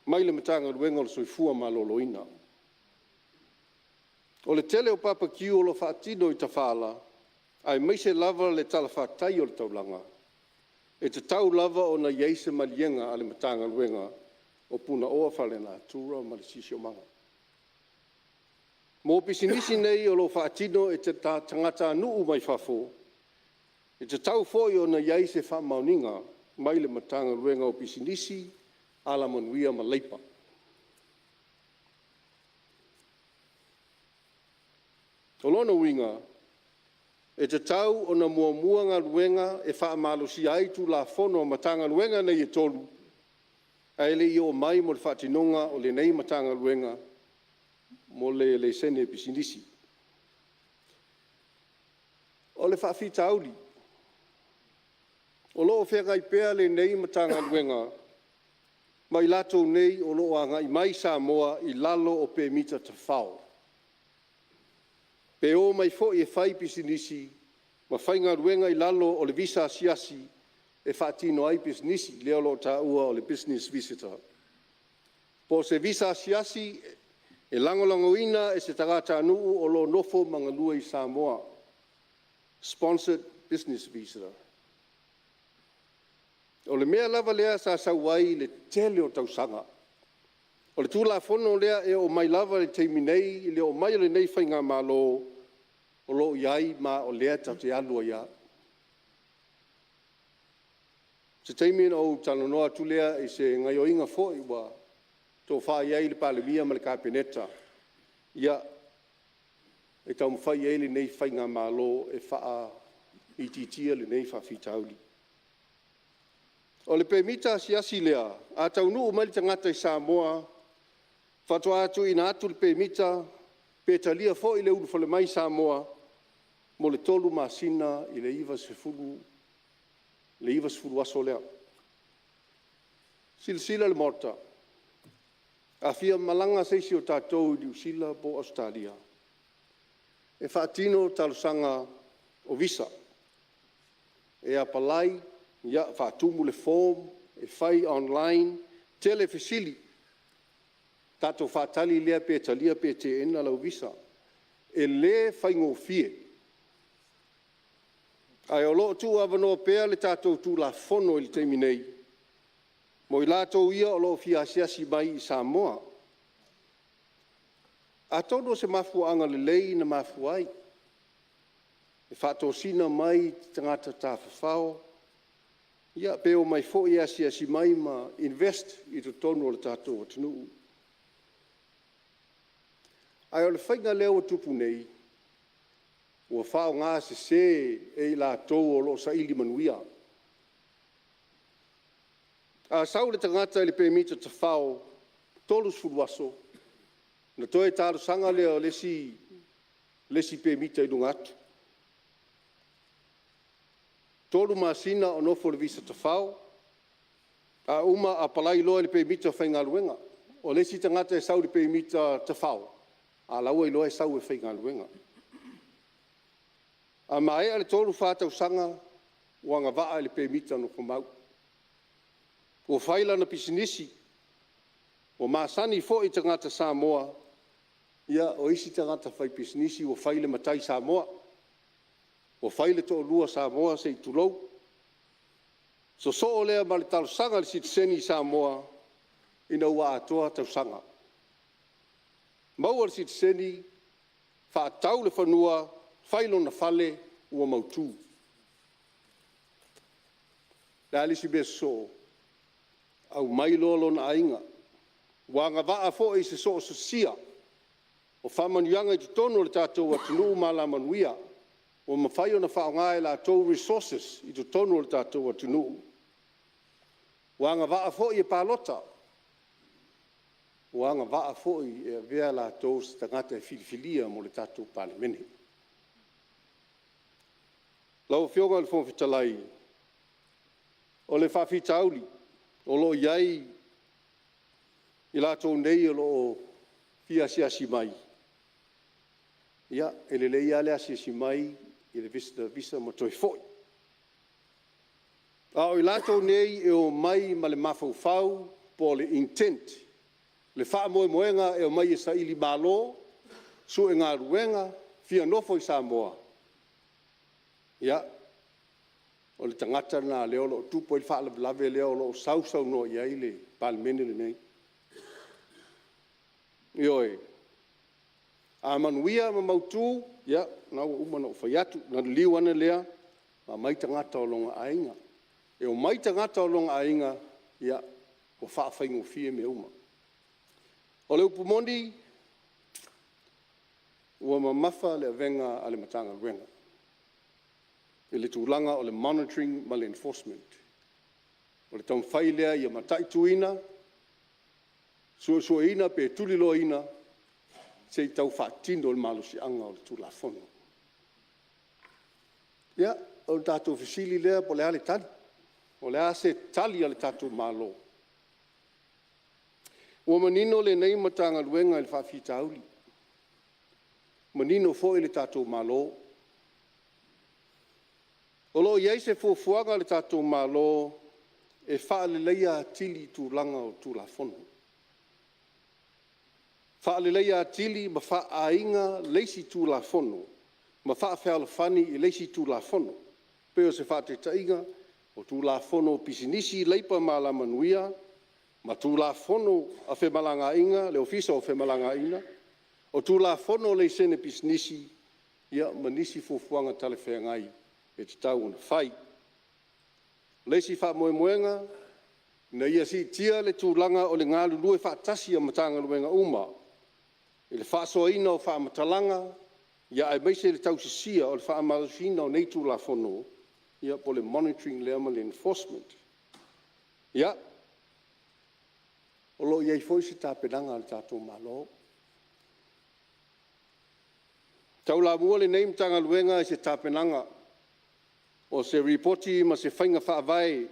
mai le Matagaluega o le Soifua Maloloina. O le tele o barbecue o lo o faatino i tafaala, aemaise lava le talafatai o le taulaga, e tatau lava ona i ai se maliega a le Matagaluega o Punaoa Faalenatura ma le Siosiomaga. Mo pisinisi nei o lo o faatino e tagatanuu mai fafo, e tatau foi ona i ai se faamaoniga mai le Matagaluega o Pisinisi, Alamanuia ma Leipa. O lona uiga, e tatau ona muamua galuega e faamalosia ai Tulafono a Matagaluega nei e 3, ae le i oo mai mo le faatinoga o lenei Matagaluega mo le laisene pisinisi. O le faafitauli, o lo o feagai pea lenei Matagaluega ma i latou nei o lo o agai mai i Samoa i lalo o pemita tafao, pe omai foi e fai pisinisi ma faigaluega i lalo o le visa asiasi e faatino ai pisinisi, lea o lo o taua o le business visitor. Po o se visa asiasi e lagolagoina e se tagatanuu o lo o nofo ma galue i Samoa, sponsored business visa. O le mea lava lea sa sau ai le tele o tausaga. O le Tulafono lea e oo mai lava i le taimi nei i le oo mai o lenei faigamalo, o lo o i ai ma o lea tatou te alu ai lava. O se taimi ona ou talanoa atu lea i se gaoioiga foi ua tofa i ai le Palemia ma le Kapeneta, ia, e taumafai i ai lenei faigamalo e faaitiitia lenei faafitauli. O le pemita asiasi lea, a taunuu mai le tagata i Samoa, faatoa tuuina atu le pemita pe talia foi le ulufale mai i Samoa mo le 3 masina i le 90 aso lea. Silasila le Maota, a fia malaga se isi o tatou i Niu Sila po o Ausetalia, e faatino talosaga o visa, e apalai, faatumu le form, e fai online, tele fesili, tatou faatali lea pe talia pe teena lau visa. E le faigofie, ae o lo o tuuavanoa pea le tatou Tulafono i le taimi nei mo i latou ia o lo o fia asiasi mai i Samoa. Atonu o se mafuaaga lelei na mafua ai, e faatosina mai tagata tafafao, ia pe omai foi e asiasi mai ma invest i totonu o le tatou atunuu. Ae o le faiga lea ua tupu nei, Ua faaaoga sese e i latou o lo o saili manuia. A sau le tagata i le pemita tafao 30 aso, ona toe talosaga lea o le isi pemita i luga atu. 3 masina o nofo i le pemita tafao, a uma apalai loa i le pemita faigaluega. O le isi tagata e sau i le pemita tafao, ae o la ua iloa e sau e faigaluega. A maea le 3, 4 tausaga ua agavaa i le pemita nofomau. Ua fai lana pisinisi, ua masani foi i tagata Samoa, ia o isi tagata faipisinisi ua fai le matai Samoa, ua fai le toalua Samoa se i tulou. Sosoo lea ma le talosaga i le sitiseni Samoa ina ua atoa tausaga. Maua le sitiseni, faatau le fanua, fai lona fale ua mautu. O le a le isi mea sosoo? Aumai loa lona aiga, ua agavaa foi i se soosoosia o faamanuiaga i totonu o le tatou atunuu ma alamanuia ua mafai ona faaaoga e latou resources i totonu o le tatou atunuu. Ua agavaa foi e palota, ua agavaa foi e avea latou o se tagata e filifilia mo le tatou Palemene. Lau Afioga i le Fofoga Fetalai, o le faafitauli o lo o i ai i latou nei o lo o fia asiasi mai, ia e lelei lava le asiasi mai i le visitor visa ma toe foi. A o i latou nei e omai ma le mafaufau po o le intent, le faamoemoega e omai e sailimalo, sue galuega, fia nofo i Samoa, ia, o le tagata lena o lea o lo o tupu ai le faalavelave lea o lo o sausaunoa i ai le Palemene lenei. Ioe, a manuia ma mautu, ia o lena ua uma ona ou fai atu, ona liliu ane lea e aumai tagata o lona aiga. E omai tagata o lona aiga, ia, ua faafaigofie mea uma. O le upu moni, ua mamafa le avega a le Matagaluega i le tulaga o le monitoring ma le enforcement. O le taumafai lea ia mataituina, suesueina pe tuliloaina se i tau faatino le malosiaga o le Tulafono. Ia, ona tatou fesili lea po o le a le tali? Po o le a se tali a le tatou Malo? Ua manino lenei Matagaluega i le faafitauli, manino foi le tatou Malo. O lo o i ai se fuafuaga a le tatou Malo e faaleleia atili tulaga o Tulafono, faaleleia atili ma faaaiga le isi Tulafono ma faafealofani i le isi Tulafono. E pei o se faataitaiga, o Tulafono o Pisinisi, Leipa ma Alamanuia ma Tulafono o Femalagaaiga, le Ofisa o Femalagaaiga, o Tulafono o Laisene Pisinisi, ia ma nisi fuafuaga talafeagai e tatau ona fai. O le isi faamoemoega, ina ia siitia le tulaga o le galulue faatasi o Matagaluega uma i le faasoaina o faamatalaga, aemaise le tausisia o le faamalosiga o nei Tulafono, ia po o le monitory lea ma le enforcement. Ia, o lo o i ai foi se tapenaga a le tatou Malo. E taulamua lenei Matagaluega i se tapenaga o se Lipoti ma se Faiga Faavae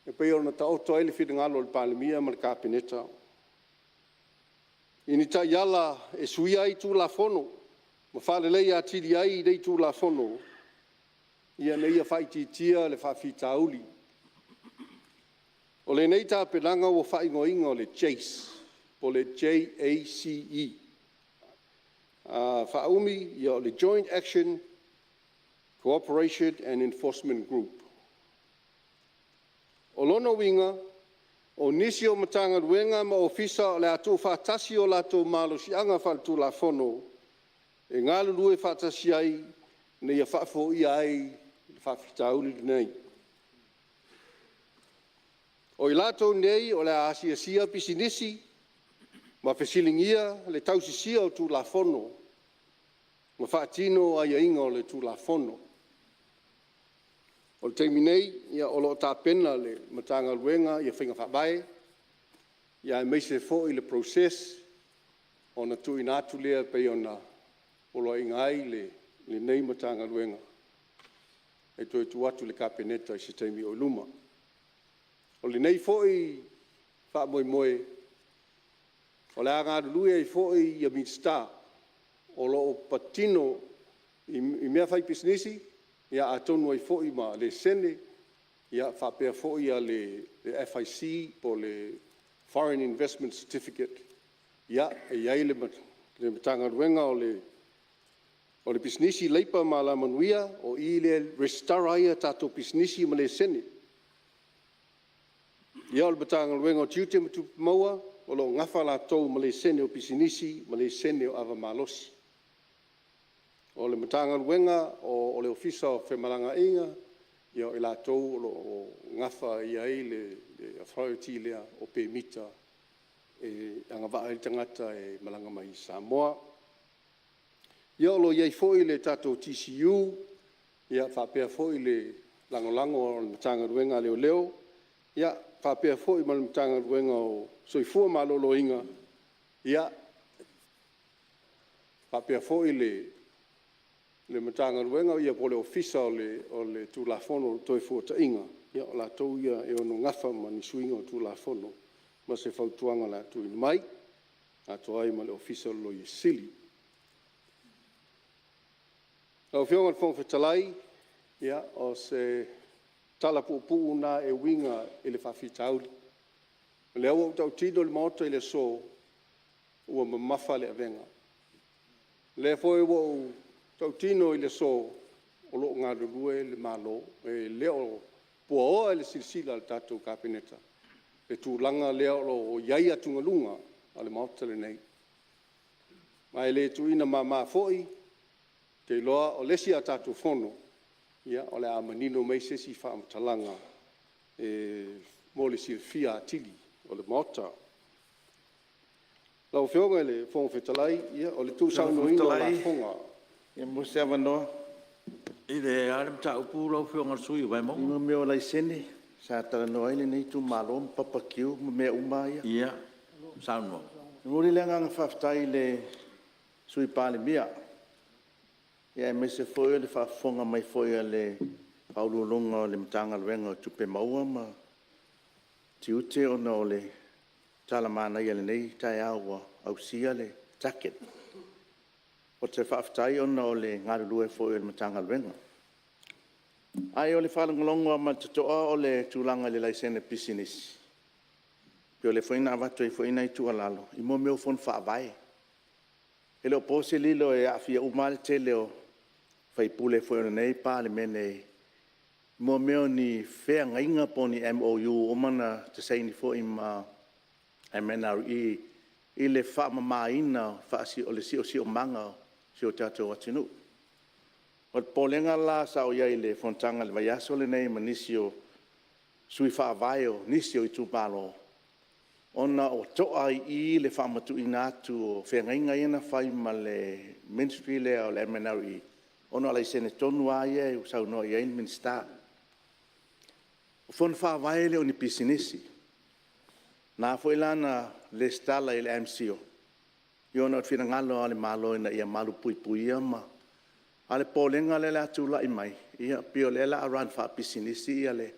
e pei ona taoto ai le finagalo o le Palemia ma le Kapeneta i ni taiala e suia ai Tulafono ma faaleleia atili ai nei Tulafono ina ia faaitiitia le faafitauli. O lenei tapenaga ua faaigoaina o le JACE, po o le J-A-C-E. A faaumi, o le Joint Action Cooperation and Enforcement Group. O lona uiga, o nisi o Matagaluega ma Ofisa o le a tuufaatasi o latou malosiaga faaletulafono e galulue faatasi ai ina ia faafoia ai le faafitauli lenei. O i latou nei o le a asiasia pisinisi ma fesiligia le tausisia o Tulafono. ma faatino aiaiga o le Tulafono. O le taimi nei, o lo o tapena le Matagaluega ia faiga faavae, aemaise foi le process ona tuuina atu lea e pei ona poloaiina ai lenei Matagaluega e toe tuu atu i le Kapeneta i se taimi o i luma. O lenei foi faamoemoe, o le a galulue ai foi Minisita o lo o patino i mea fai pisinisi, ia atonu ai foi ma laisene, faapea foi le FIC po o le Foreign Investment Certificate. Ia, e i ai le Matagaluega o Pisinisi, Leipa ma Alamanuia, o i lea e resitala ai tatou pisinisi ma laisene. Ia o le Matagaluega o Tiute ma Tupe Maua, o lo o nafa latou ma laisene o pisinisi ma laisene o ava malosi. O le Matagaluega o le Ofisa o Femalagaaiga, o i latou o lo o nafa i ai le authority lea o pemita e agavaa ai le tagata e malaga mai i Samoa. Ia o lo o i ai foi le tatou TCU, faapea foi le lagolago a le Matagaluega a Leoleo, faapea foi ma le Matagaluega o le Soifua Maloloina, faapea foi le Matagaluega po o le Ofisa o le Tulafono Toefuataiga, o latou ia e ono nafa ma ni suiga o Tulafono ma se fautuaga o le a tuuina mai, atoa ai ma le Ofisa o le Loia Sili. Lau Afioga i le Fofoga Fetalai, ia, o se tala puupuu lena e uiga i le faafitauli. O lea ua ou tautino i le Maota i le aso, ua mamafa le avega. O lea foi ua ou tautino i le aso, o lo o galulue le Malo, e le o puaaoa i le silasila a le tatou Kapeneta le tulaga lea o lo o i ai atugaluga a le Maota lenei. Ma e le tuuina mama foi, ou te iloa o le isi a tatou Fono, o le a manino mai se isi faamatalaga mo le silafia atili o le Maota. Lau Afioga i le Fofoga Fetalai, o le tuusaunoaina o lafoga... Pe maua se avanoa? I le a le mataupu lau Afioga i le sui usufono mo Vaimauga? I mea o laisene sa talanoa ai lenei itumalo ma papa queue ma mea uma lava ia. Ia saunoa. E momoli le agaga faafetai i le Sui Palemia, aemaise foi o le faafofoga mai foi a le Faauluuluga o le Matagaluega o Tupe Maua ma Tiute ona o le tala manaia i lenei taeao ua ausia le target. Ou te faafetai ona o le galulue foi o le Matagaluega. Ae o le faalogologo lava ma le totoa o le tulaga i le laisene pisinisi, pei o lea foi na avatu ai nai tuualalo i mea o fono faavae. E le o po se lilo e aafia uma lava le tele o sui usufono foi o lenei Palemene i mea o ni feagaiga po o ni MOU ua uma ona ta saini foi ma le MNRE i le faamamaina o le siosiomaga o si o tatou atunuu. O le popolega la sa ou i ai i le fonotaga i le vaiaso lenei ma nisi o sui faavae o nisi o itumalo, ona ua toa ai i i le faamatuuina atu o feagaiga ia na fai ma le Ministry lea o le MNRE, ona o laisene tonu lava ia ua saunoa i ai le Minisita. O fono faavae e le o ni pisinisi. Na ala foi la ona resitala i le MCIL, ona o le finagalo lava o le Malo ina ia malupuipuia ma… A o le popolega lea o le a tulai mai, e pei o lea o le a run faapisinisi le…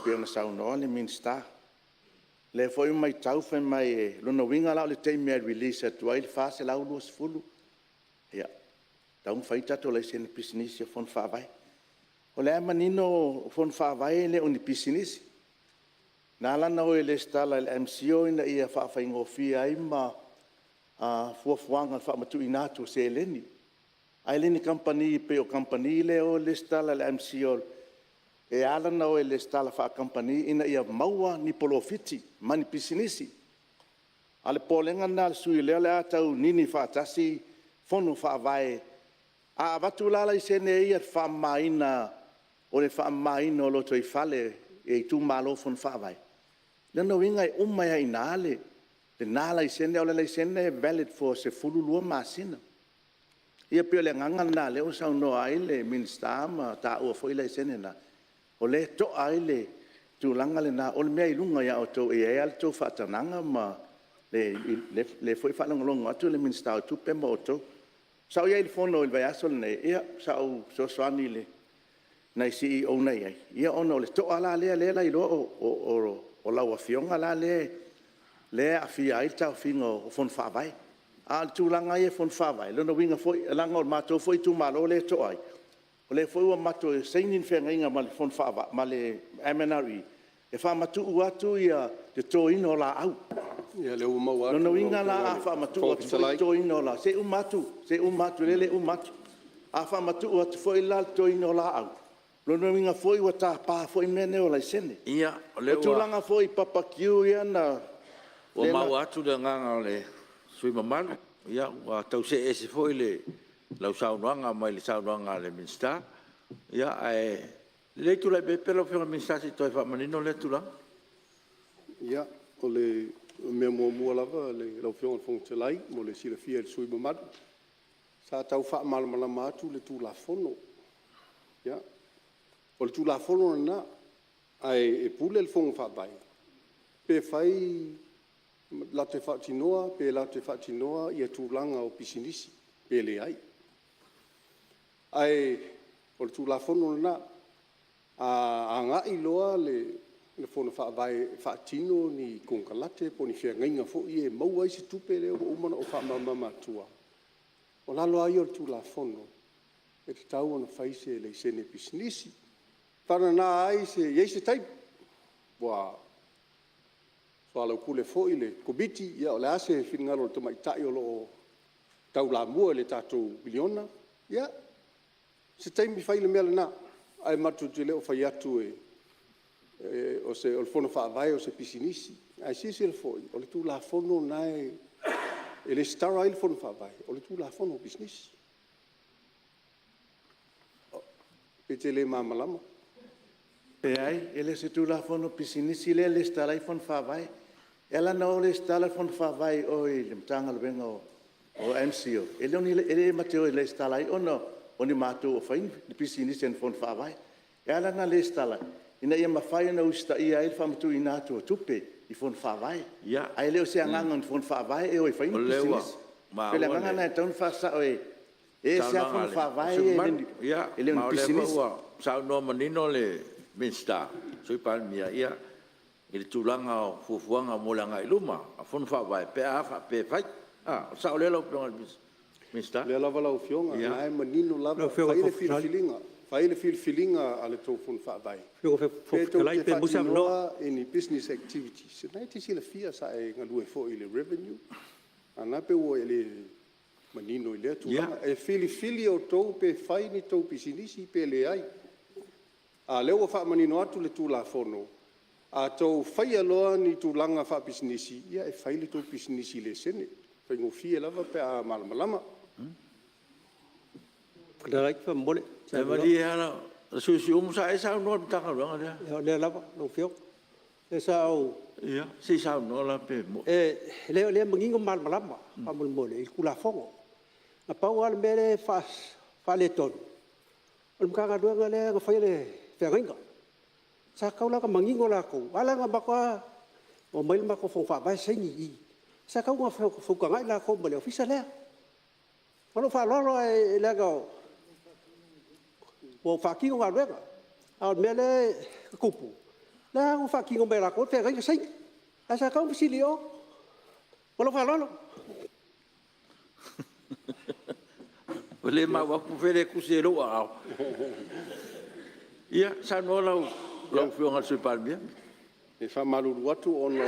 pei ona saunoa le Minisita. O lea foi ua matau fai mai, o lona uiga la o le taimi lava e release atu ai le $420,000, ia, e tatau ona fai tatou laisene pisinisi o fono faavae. O lea lava e manino o fono faavae e le o ni pisinisi. Na ala ona o e resitala i le MCIL ina ia faafaigofie ai ma fuafuaga o le faamatuuina atu o seleni. Ae le ni kamupani pei o kamupani ia e o resitala i le MCIL. E ala ona o e resitala faakamupani ina ia maua ni polofiti ma ni pisinisi. A o le popolega lena o le sui usufono o lea o le a tau nini faatasi fono faavae. A avatu la laisene ia faamamaina o le faamamaina o lotoifale e itumalo fono faavae, o lona uiga e uma ai lava i ina lena laisene, a o le laisene e valid for 12 masina. Ia pei o le agaga lena o lea ua saunoa ai le Minisita ma taua foi laisene na, o lea e to'a ai le tulaga lena, o le mea i luga ia outou e i ai lava le tou faatagaga ma lea foi e faalogologo atu le Minisita o Tupe ma outou. Sa ou i ai i le fono i le vaiaso lenei, sa ou fesoasoani i nai CEOs na i ai, ia ona o le to'a la lea e iloa o lau Afioga la lea e aafia ai le taofiga o Fono Faavae. A o le tulaga lava ia i Fono Faavae, o lona uiga foi leaga o le matou foi itumalo lea e to'a ai, o lea foi ua matou saini le feagaiga ma le MNRE e faamatuu atu le totoina o laau. Ia lea ua maua atu lau lau Lona uiga la a faamatuu atu Afioga i le le totoina o laau, se i uma atu, se i uma atu lea e le i uma atu. A faamatuu atu foi la le totoina o laau, o lona uiga foi ua tapa foi mea nei o laisene. Ia, o lea O tulaga foi i barbecue ia na… Ua maua atu le agaga o le sui usufono mamalu, ua tau see ese foi lau saunoaga mai le saunoaga a le Minisita. Ae lelei le tulai mai pea lau Afioga i le Minisita se i toe faamanino lea tulaga. Ia, o le mea muamua lava lau Afioga i le Fofoga Fetalai mo le silafia e le sui usufono mamalu, sa tau faamalamalama atu le Tulafono. Ia, o le Tulafono lena, ae pule le Fono Faavae pe fai latou te faatinoa pe latou te faatinoa tulaga o pisinisi pe leai. Ae o le Tulafono lena, a agai loa le Fono Faavae e faatino ni konekarate po o ni feagaiga foi ia e maua ai se tupe lea ua uma ona ou faamalamalama atua, o lalo lava ia o le Tulafono, e tatau ona fai se laisene pisinisi. Vagana ai e i ai se taimi ua soalaupule foi le Komiti, o le a se finagalo o le tamaitai o lo o taulamua i le tatou miliona, ia, se taimi fai le mea lena. Ae matou te le o fai atu o le Fono Faavae o se pisinisi. Ae silasila foi, o le Tulafono lena e resitala ai le Fono Faavae, o le Tulafono o Pisinisi. Pe e te le malamalama. Leai, e le o se Tulafono o Pisinisi lea e resitala ai Fono Faavae. E ala ona o resitala Fono Faavae i o i le Matagaluega o le MCIL, e le ma te o e resitala ai ona o ni matou o fai ni pisinisi a ni Fono Faavae. E ala ona resitala, ina ia mafai ona usitaia ai le faamatuuina atu o tupe i Fono Faavae. Ae le o se agaga o ni Fono Faavae e o e fai ni O lea ua pisinisi. maua E pei o le le agaga lena e tatau ona faasao, e ese lava saunoaga Fono a le Faavae sui usufono mamalu. ia e le o Ma ni o lea pisinisi. foi ua saunoa manino le Minisita, le Sui Palemia i le tulaga o fuafuaga mo le agai i luma a Fono Faavae pe a faapea e fai. O le sao lea lau Afioga i le Minisita? O lea lava lau Afioga, o lena e manino lava, fai le filifiliga, fai le filifiliga a le tou Fono Faavae, pe tou te faatinoa ni business activities. O lena e te silafia sa e galue foi i le Revenue, a o lena e pei ua e le manino i lea tulaga. E filifili outou pe fai ni tou pisinisi pe leai. A o lea ua faamanino atu le Tulafono, a outou faia loa ni tulaga faapisinisi, ia e fai le tou pisinisi laisene. E faigofie lava pe a malamalama. Ia malie lava le sui usufono o Siumu, sa e saunoa i le Matagaluega lea? O lea lava lau Afioga. Lea sa ou… Ia, se i saunoa la pe moni. E leai o lea e manino ma malamalama faamolemole i le Tulafono. Na pau lava le mea lea e faaletonu, o le Matagaluega lea na faia le feagaiga. Sa tatau la ona manino latou, ae la na matou omai le matou Fono Faavae saini i i. Sa tatau ona feutagai latou ma le Ofisa lea. Ma lou faaaloalo ae leaga ua ou faatino galuega. A o le mea lea e tupu, lea na faatino mai e latou le feagaiga saini, ae sa tatau ona fesili i o. Ma lou faaaloalo. Ua le maua atu po o fea le tusi ai i lou aao. Ia, saunoa lau Afioga i le Sui Palemia. E faamalulu atu ona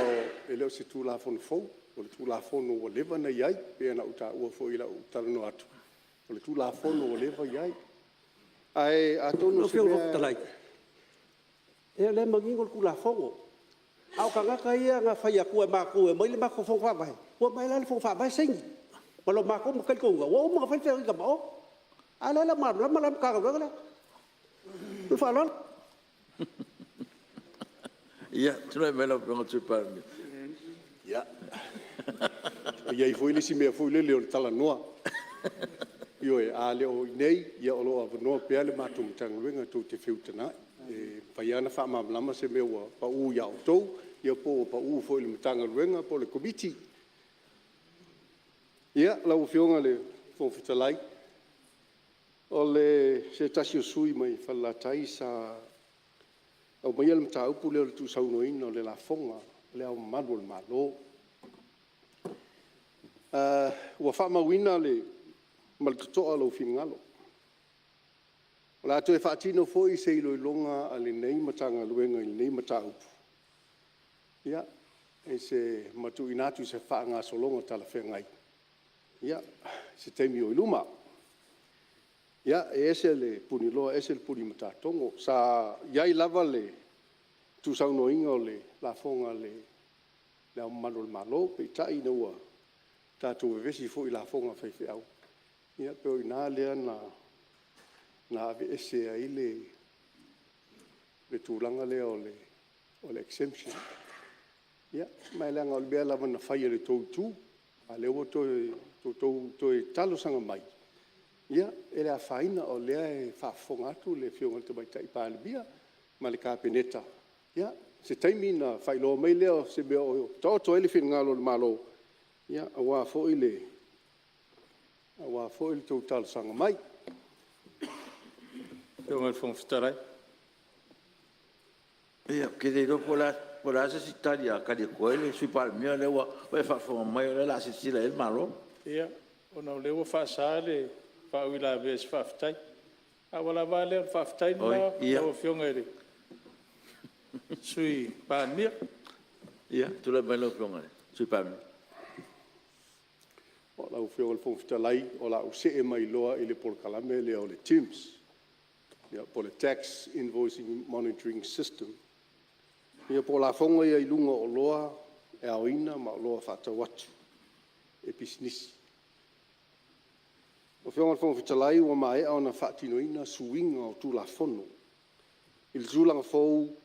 e le o se Tulafono fou, o le Tulafono ua leva ona i ai, pei ona ou taua foi i lau talanoa atu, o le Tulafono ua leva ona i ai. Ae atonu Lau Afioga i le Fofoga Fetalai, o lea e manino le Tulafono, a o tagata ia na fai atu e matou e aumai le matou Fono Faavae, ua omai la le Fono Faavae saini. Ma lo matou talitonuga ua uma ona fai le feagaiga ma o. A lea e le o malamalama la le Matagaluega lea. Ma lou faaaloalo. Ia, tulai mai lau Afioga i le Sui Palemia. Ia, e i ai foi le isi mea foi lele o le talanoa. Ioe, a le o i inei, o lo o avanoa pea le matou Matagaluega tou te feutagai. E mafai lava ona faamalamalama se mea ua pau ia outou ia po ua pau foi i le Matagaluega po o le Komiti. Ia, lau Afioga i le Fofoga Fetalai, o se tasi o sui usufono mai Falelatai sa aumaia le mataupu lea o le tuusaunoaina o le lafoga a Le Ao Mamalu o le Malo. Ua faamauina ma le totoa lou finagalo. O le a toe faatino foi se iloiloga a lenei Matagaluega i lenei mataupu ma tuuina atu i se faagasologa talafeagai i se taimi o i luma. Ia, e ese le puniloa ese le punimatatogo. Sa i ai lava le tuusaunoaina o le lafoga a Le Ao Mamalu o le Malo, peitai ina ua tatou vevesi foi i lafoga a faifeau, ia pei o i ina lea na aveese ai le tulaga lea o le exemption. Ia, ma e leaga o le mea lava na fai e le tou Itu, a o lea ua outou toe talosaga mai, ia, e le afaina o lea e faafofoga atu le Afioga i le Tamaitai Palemia ma le Kapeneta, ia, o se taimi ona faailoa mai lea o se mea o taoto ai le finagalo o le Malo, aua foi le tou talosaga mai. Lau Afioga i le Fofoga Fetalai… Ia, ou te le iloa po o le a se isi tali a tali atu ai le Sui Palemia o lea ua e faafofoga mai o lea o le a silasila i ai le Malo. Ia, ona o lea ua faasa le faauilavea i se faafetai, ae ua lava a lea, o le faafetai lena lau Afioga i le Sui Palemia. Ia, tulai mai lau Afioga i le Sui Palemia. Lau Afioga i le Fofoga Fetalai, o le a ou see mai loa i le polokalame lea o le TIMS po o le Tax Invoicing Monitoring System. Ia po o lafoga ia i luga o oloa e aoina ma oloa faatau atu e pisinisi. Lau Afioga i le Fofoga Fetalai ua maea ona faatinoina suiga o Tulafono i le tulaga fou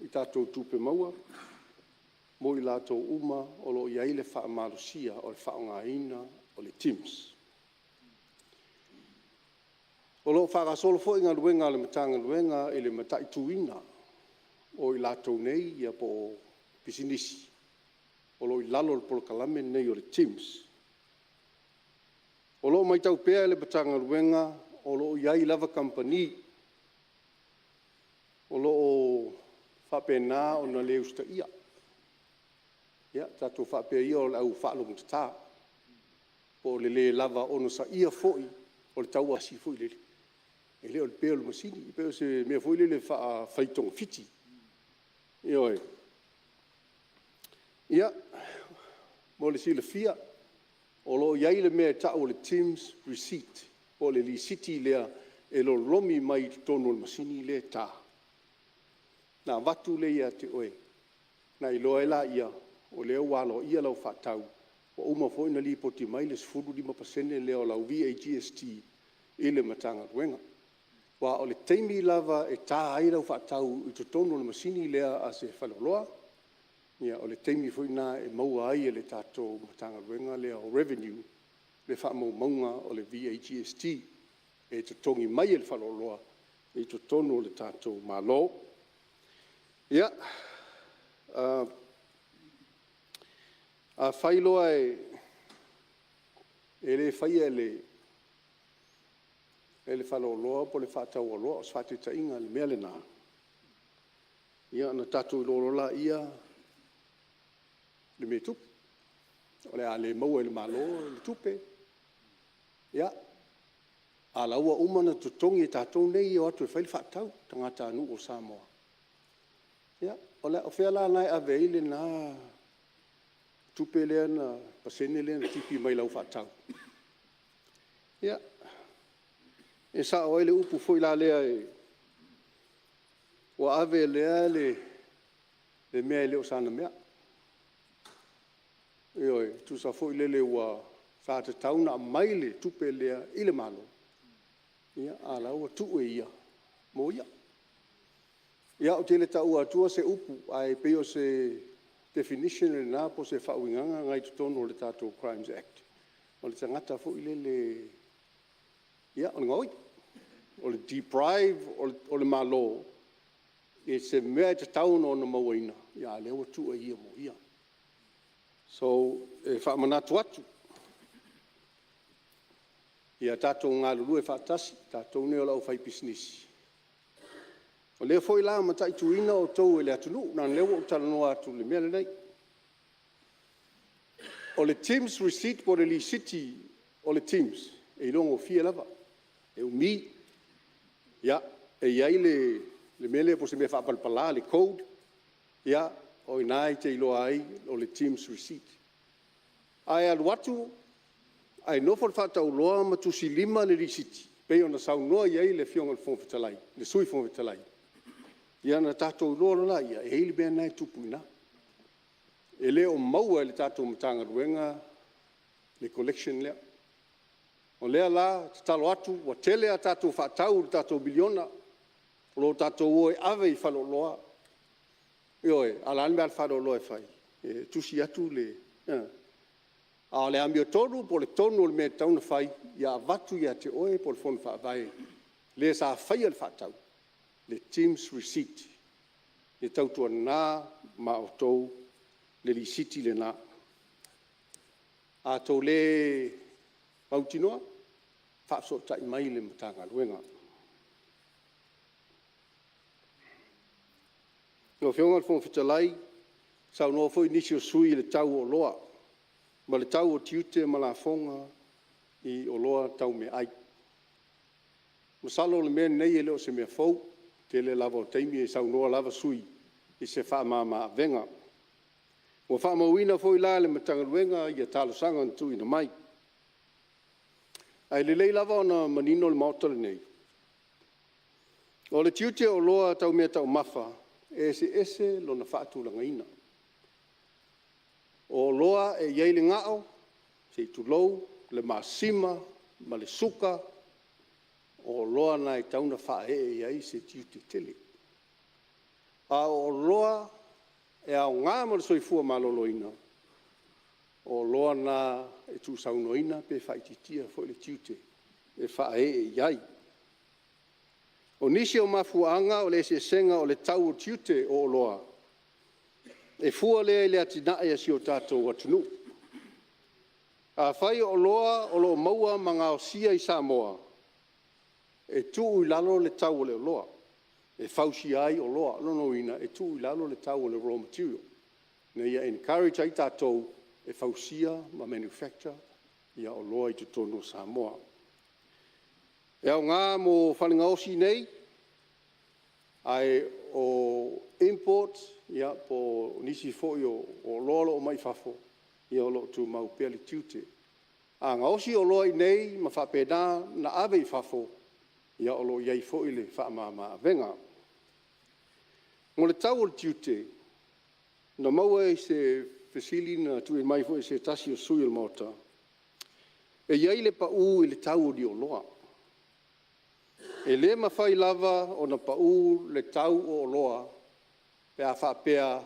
i tatou tupe maua mo i latou uma o lo o i ai le faamalosia o le faaaogaina o le TIMS. O lo o faagasolo foi galuega a le Matagaluega i le mataituina o i latou nei po o pisinisi o lo o i lalo o le polokalame lenei o le TIMS. O lo o matau pea e le Matagaluega o lo o i ai lava kamupani o lo o faapena ona le usitaia. Ia tatou faapea ia o le au faalogotata po o le le lava onosaia foi o le tau asi foi lele, e le o le pe o le masini. E pei o se mea foi lele e fai togafiti, ioe. Ia, mo le silafia, o lo o i ai le mea e tau o le TIMS receipt po o le lisiti lea e lolomi mai totonu o le masini lea e ta, ona avatu lea ia te oe ona e iloa ai lea o lea ua aloaia lau faatau, ua uma foi ona lipoti mai le 15% lea o lau VAGST i le Matagaluega. Aua o le taimi lava e ta ai lau faatau i totonu o le masini lea a se faleoloa, ia o le taimi foi lena e maua ai e le tatou Matagaluega lea o Revenue le faamaumauga o le VAGST e totogi mai e le faleoloa i totonu o le tatou Malo. Ia, afai loa e le faia e le faleoloa po o le faatauoloa, o se faataitaiga i le mea lena, ia ona tatou iloa loa lea i le mea e tupu, o le a le maua e le Malo le tupe, a o la e ua uma ona totogi e tatou nei e o atu e fai le faatau, tagatanuu o Samoa. Ia, o fea la e ave ai lena tupe lea, pasene lea na tipi mai lau faatau? Ia, e sao ai le upu foi lea, ua ave e lea le mea e le o sana mea. Ioe. E tusa foi lele sa tatau ona aumai le tupe lea i le Malo, a o la e ua tuu e ia mo ia. Ia ou te le taua atua se upu, ae pei o se definition lena po o se faauigaga lena i totonu o le tatou Crimes Act, o le tagata foi lele Ia o le gaoi. O le deprive o le Malo i se mea e tatau ona ia mauaina, ae o lea ua tuu e ia mo ia. So, e faamanatu atu, ia tatou galulue faatasi tatou nei o le aufaipisinisi. O lea foi la e mataituina outou e le atunuu, leaga o lea ua ou talanoa atu i le mea lenei. O le TIMS receipt po o le lisiti o le TIMS, e iloa gofie lava, e umi. Ia, e i ai le mea lea po o se mea faapalapala le code, ia o i ina e te iloa ai o le TIMS receipt. Ae alu atu ae nofo le faatauloa ma tusilima le lisiti pei ona saunoa i ai le Afioga i le Fofoga Fetalai, le Sui Fofoga Fetalai, ia ona tatou iloa loa lea, e i ai le mea lena e tupu i ina. E le o maua e le tatou Matagaluega le collection lea. O lea la e tatalo atu, ua tele a tatou faatau i le tatou $1 miliona, o lo o tatou o e ave i faleoloa, ioe. A o le a le mea a le faleoloa e fai? E tusi atu le… A o le amiotonu po o le tonu o le mea e tatau ona fai, ia avatu ia te oe po o le Fono Faavae le sa faia le faatau le TIMS receipt, e tautuana ma outou le lisiti lena. A outou le mautinoa, faafesootai mai i le Matagaluega. Lau Afioga i le Fofoga Fetalai, saunoa foi nisi o sui usufono i le tau o oloa ma le tau o tiute ma lafoga i oloa tau meaai. Masalo o le mea lenei e le o se mea fou, o le tele lava o taimi e saunoa lava sui usufono i se faamama-avega. Ua faamauina foi la e le Matagaluega talosaga na tuuina mai. Ae lelei lava ona manino le Maota lenei, o le tiute o oloa tau meataumafa, e eseese lona faatulagaina. O oloa e i ai le gao, se i tulou, le masima ma le suka, o oloa na e tatau ona faaee i ai se tiute tele. A o oloa e aoga mo le soifua maloloina, o oloa na e tuusaunoaina pe faaitiitia foi le tiute e faaee i ai. O nisi o mafuaaga o le eseesega o le tau o tiute o oloa, e fua lea i le atinae a si o tatou atunuu. Afai o oloa o lo o maua ma gaosia i Samoa, e tuu i lalo le tau o le oloa e fausia ai oloa. O lona uiga, e tuu i lalo le tau o le raw material ina ia encourage ai tatou e fausia ma manufacture oloa i totonu o Samoa. E aoga mo fale gaosi i inei, ae o imports po o nisi foi o oloa o lo o aumai fafo, ia o lo o tumau pea le tiute. A gaosi oloa i inei ma faapena ona ave i fafo, ia o lo o i ai foi le faamama-avega. O le tau o le tiute, na maua i se fesili na tuuina mai foi e se tasi o sui usufono o le Maota, e i ai le pau i le tau o liuoloa. E le mafai lava ona pau le tau o oloa pe a faapea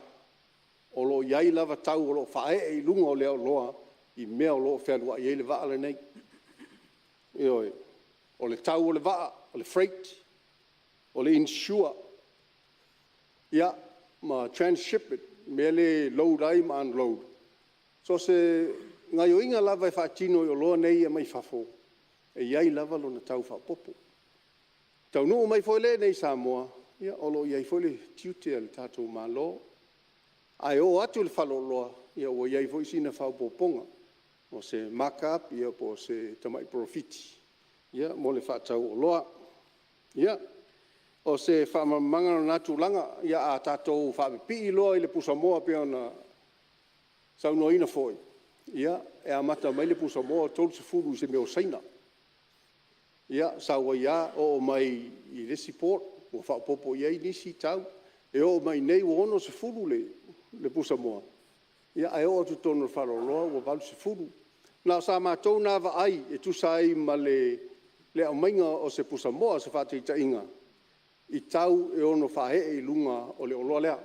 o lo o i ai lava tau o lo o faaee i luga o le oloa i mea o lo o fealuai ai le vaa lenei. Ioe. O le tau o le vaa, o le freight, o le insure ia ma transhipment, le mea lea e load ai ma unload. So o se gaoioiga lava e faatino e oloa nei e aumai fafo, e i ai lava lona tau faaopoopo. E taunuu mai foi la i Samoa, ia o lo o i ai foi le tiute a le tatou Malo, ae oo atu i le faleoloa, ua i ai foi sina faaopoopoga, o se mark up po o se tamai polofiti mo le faatauoloa. Ia, o se faamalamalamaga lena tulaga. Ia a tatou faapipii loa i le pusamoa pei ona saunoaina foi, ia, e amata mai le pusamoa e $30 i se mea o Saina, ia sau ai lava oo mai i le isi port ua faaopoopo i ai nisi tau, e oo mai i inei ua $60 le pusamoa, ae oo atu i totonu o le faleoloa ua $80. Na o sa matou lena vaai e tusa ai ma le aumaiga o se pusamoa. O se faataitaiga i tau e ono faaee i luga o le oloa lea.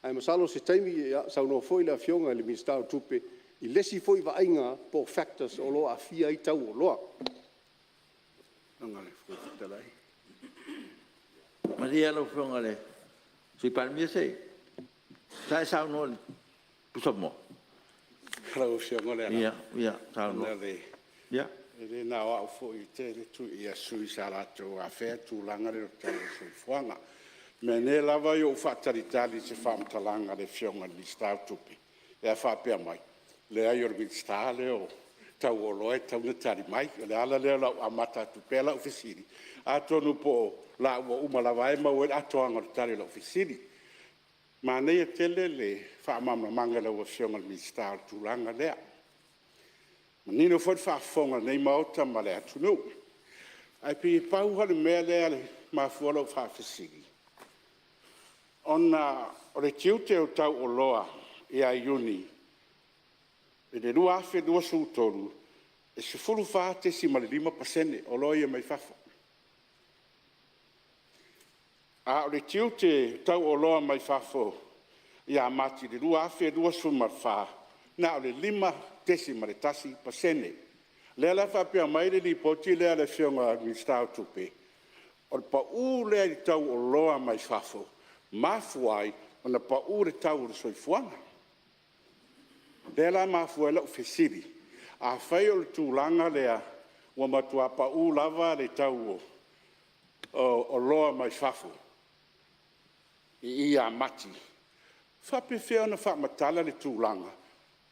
Ae masalo o se taimi saunoa foi le Afioga i le Minisita o Tupe i le isi foi vaaiga po o factors o lo o aafia ai tau o oloa. Fetalai. Malie lau Afioga i le Sui Palemia sa e saunoa i le pusamoa? Lau Afioga Leala, Ia saunoa. E le na o au foi, e tele sui usufono sa latou afea le tulaga lea o le tau o le soifuaga. Meaane lava ua ou faatalitali i se faamatalaga a le Afioga i le Minisita o Tupe pe a faapea mai, leai o le Minisita lea o Tau o Oloa e tatau ona tali mai. O le ala lea o lou amata atu pea o lau fesili, atonu po o laua uma lava e maua ai le atoaga o le tali o lau fesili. Manaia tele le faamalamalamaga e lau Afioga i le Minisita o le tulaga lea. E manino foi le faafofoga a lenei Maota ma le atunuu. Ae pei e pau lava le mea lea e mafua lou faafesili, ona o le tiute o tau o oloa ia Iuni i le 2023, e 14.5% oloa ia mai fafo. A o le tiute tau o oloa mai fafo ia Mati i le 2024, na o le 5.1%. O lea la e faapea mai le lipoti lea a le Afioga i le Minisita o Tupe, o le pau lea i le tau o oloa mai fafo mafua ai ona pau le tau o le soifuaga. O lea la e mafua ai lau fesili, afai o le tulaga lea ua matua pau lava le tau o oloa mai fafo i i ia Mati, e faapefea ona faamatala le tulaga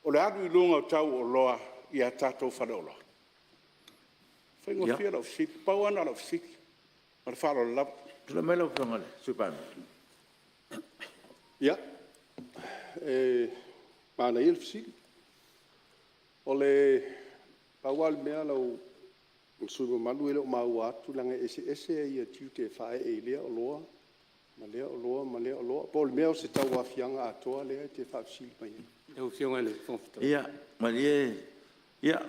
o le alu i luga o tau o oloa i a tatou faleoloa? E faigofie lau fesili. Pau lava lena o lau fesili. Ma le faaaloalo lava. Tulai mai lau Afioga i le Sui Palemia. Ia, e manaia le fesili. Pau lava le mea lau le sui usufono mamalu e le o maua atu leaga e eseese tiute e faaee i lea oloa ma lea oloa ma lea oloa. Po o le mea o se tauaofiaga atoa lea e te faafesili mai ai? Lau Afioga i le Fofoga Fetalai… Ia malie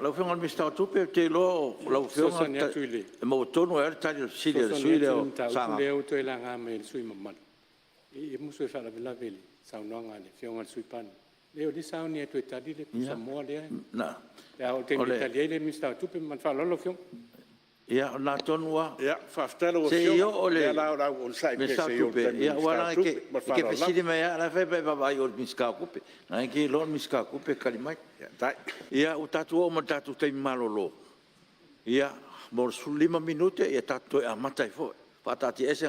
lau Afioga i le Minisita o Tupe, ou te iloa o lau Afioga e maua tonu ai lava le tali o le fesili a le sui usufono lea o mataupu Sagaga. lea ua toe laga mai e le sui usufono mamalu, e musu e faalavelave i le saunoaga a le Afioga i le Sui Palemia. Leai o lea e sauni lava e toe tali le pusamoa lea pe a oo i le taimi e tali ai le Minisita o Tupe. Ma le faaaloalo lau Afioga. Ia o lena tonu lava. Faafetai i lau Se i Afioga, oo o i le lea la o le a ou onosai pea Minisita se o i oo i le Tupe, taimi o le aua Minisita o leaga Tupe. Ma le e te faaaloalo lava. fesili mai lava ae o la e fai atu ma e vaavaai i o i le Minisita o Tupe. O lena e te iloa o le Minisita o Tupe e tali mai. Ia ua tatou oo mai i le tatou taimi malolo mo le 15 minute, tatou toe amata ai foi. Faataatiaese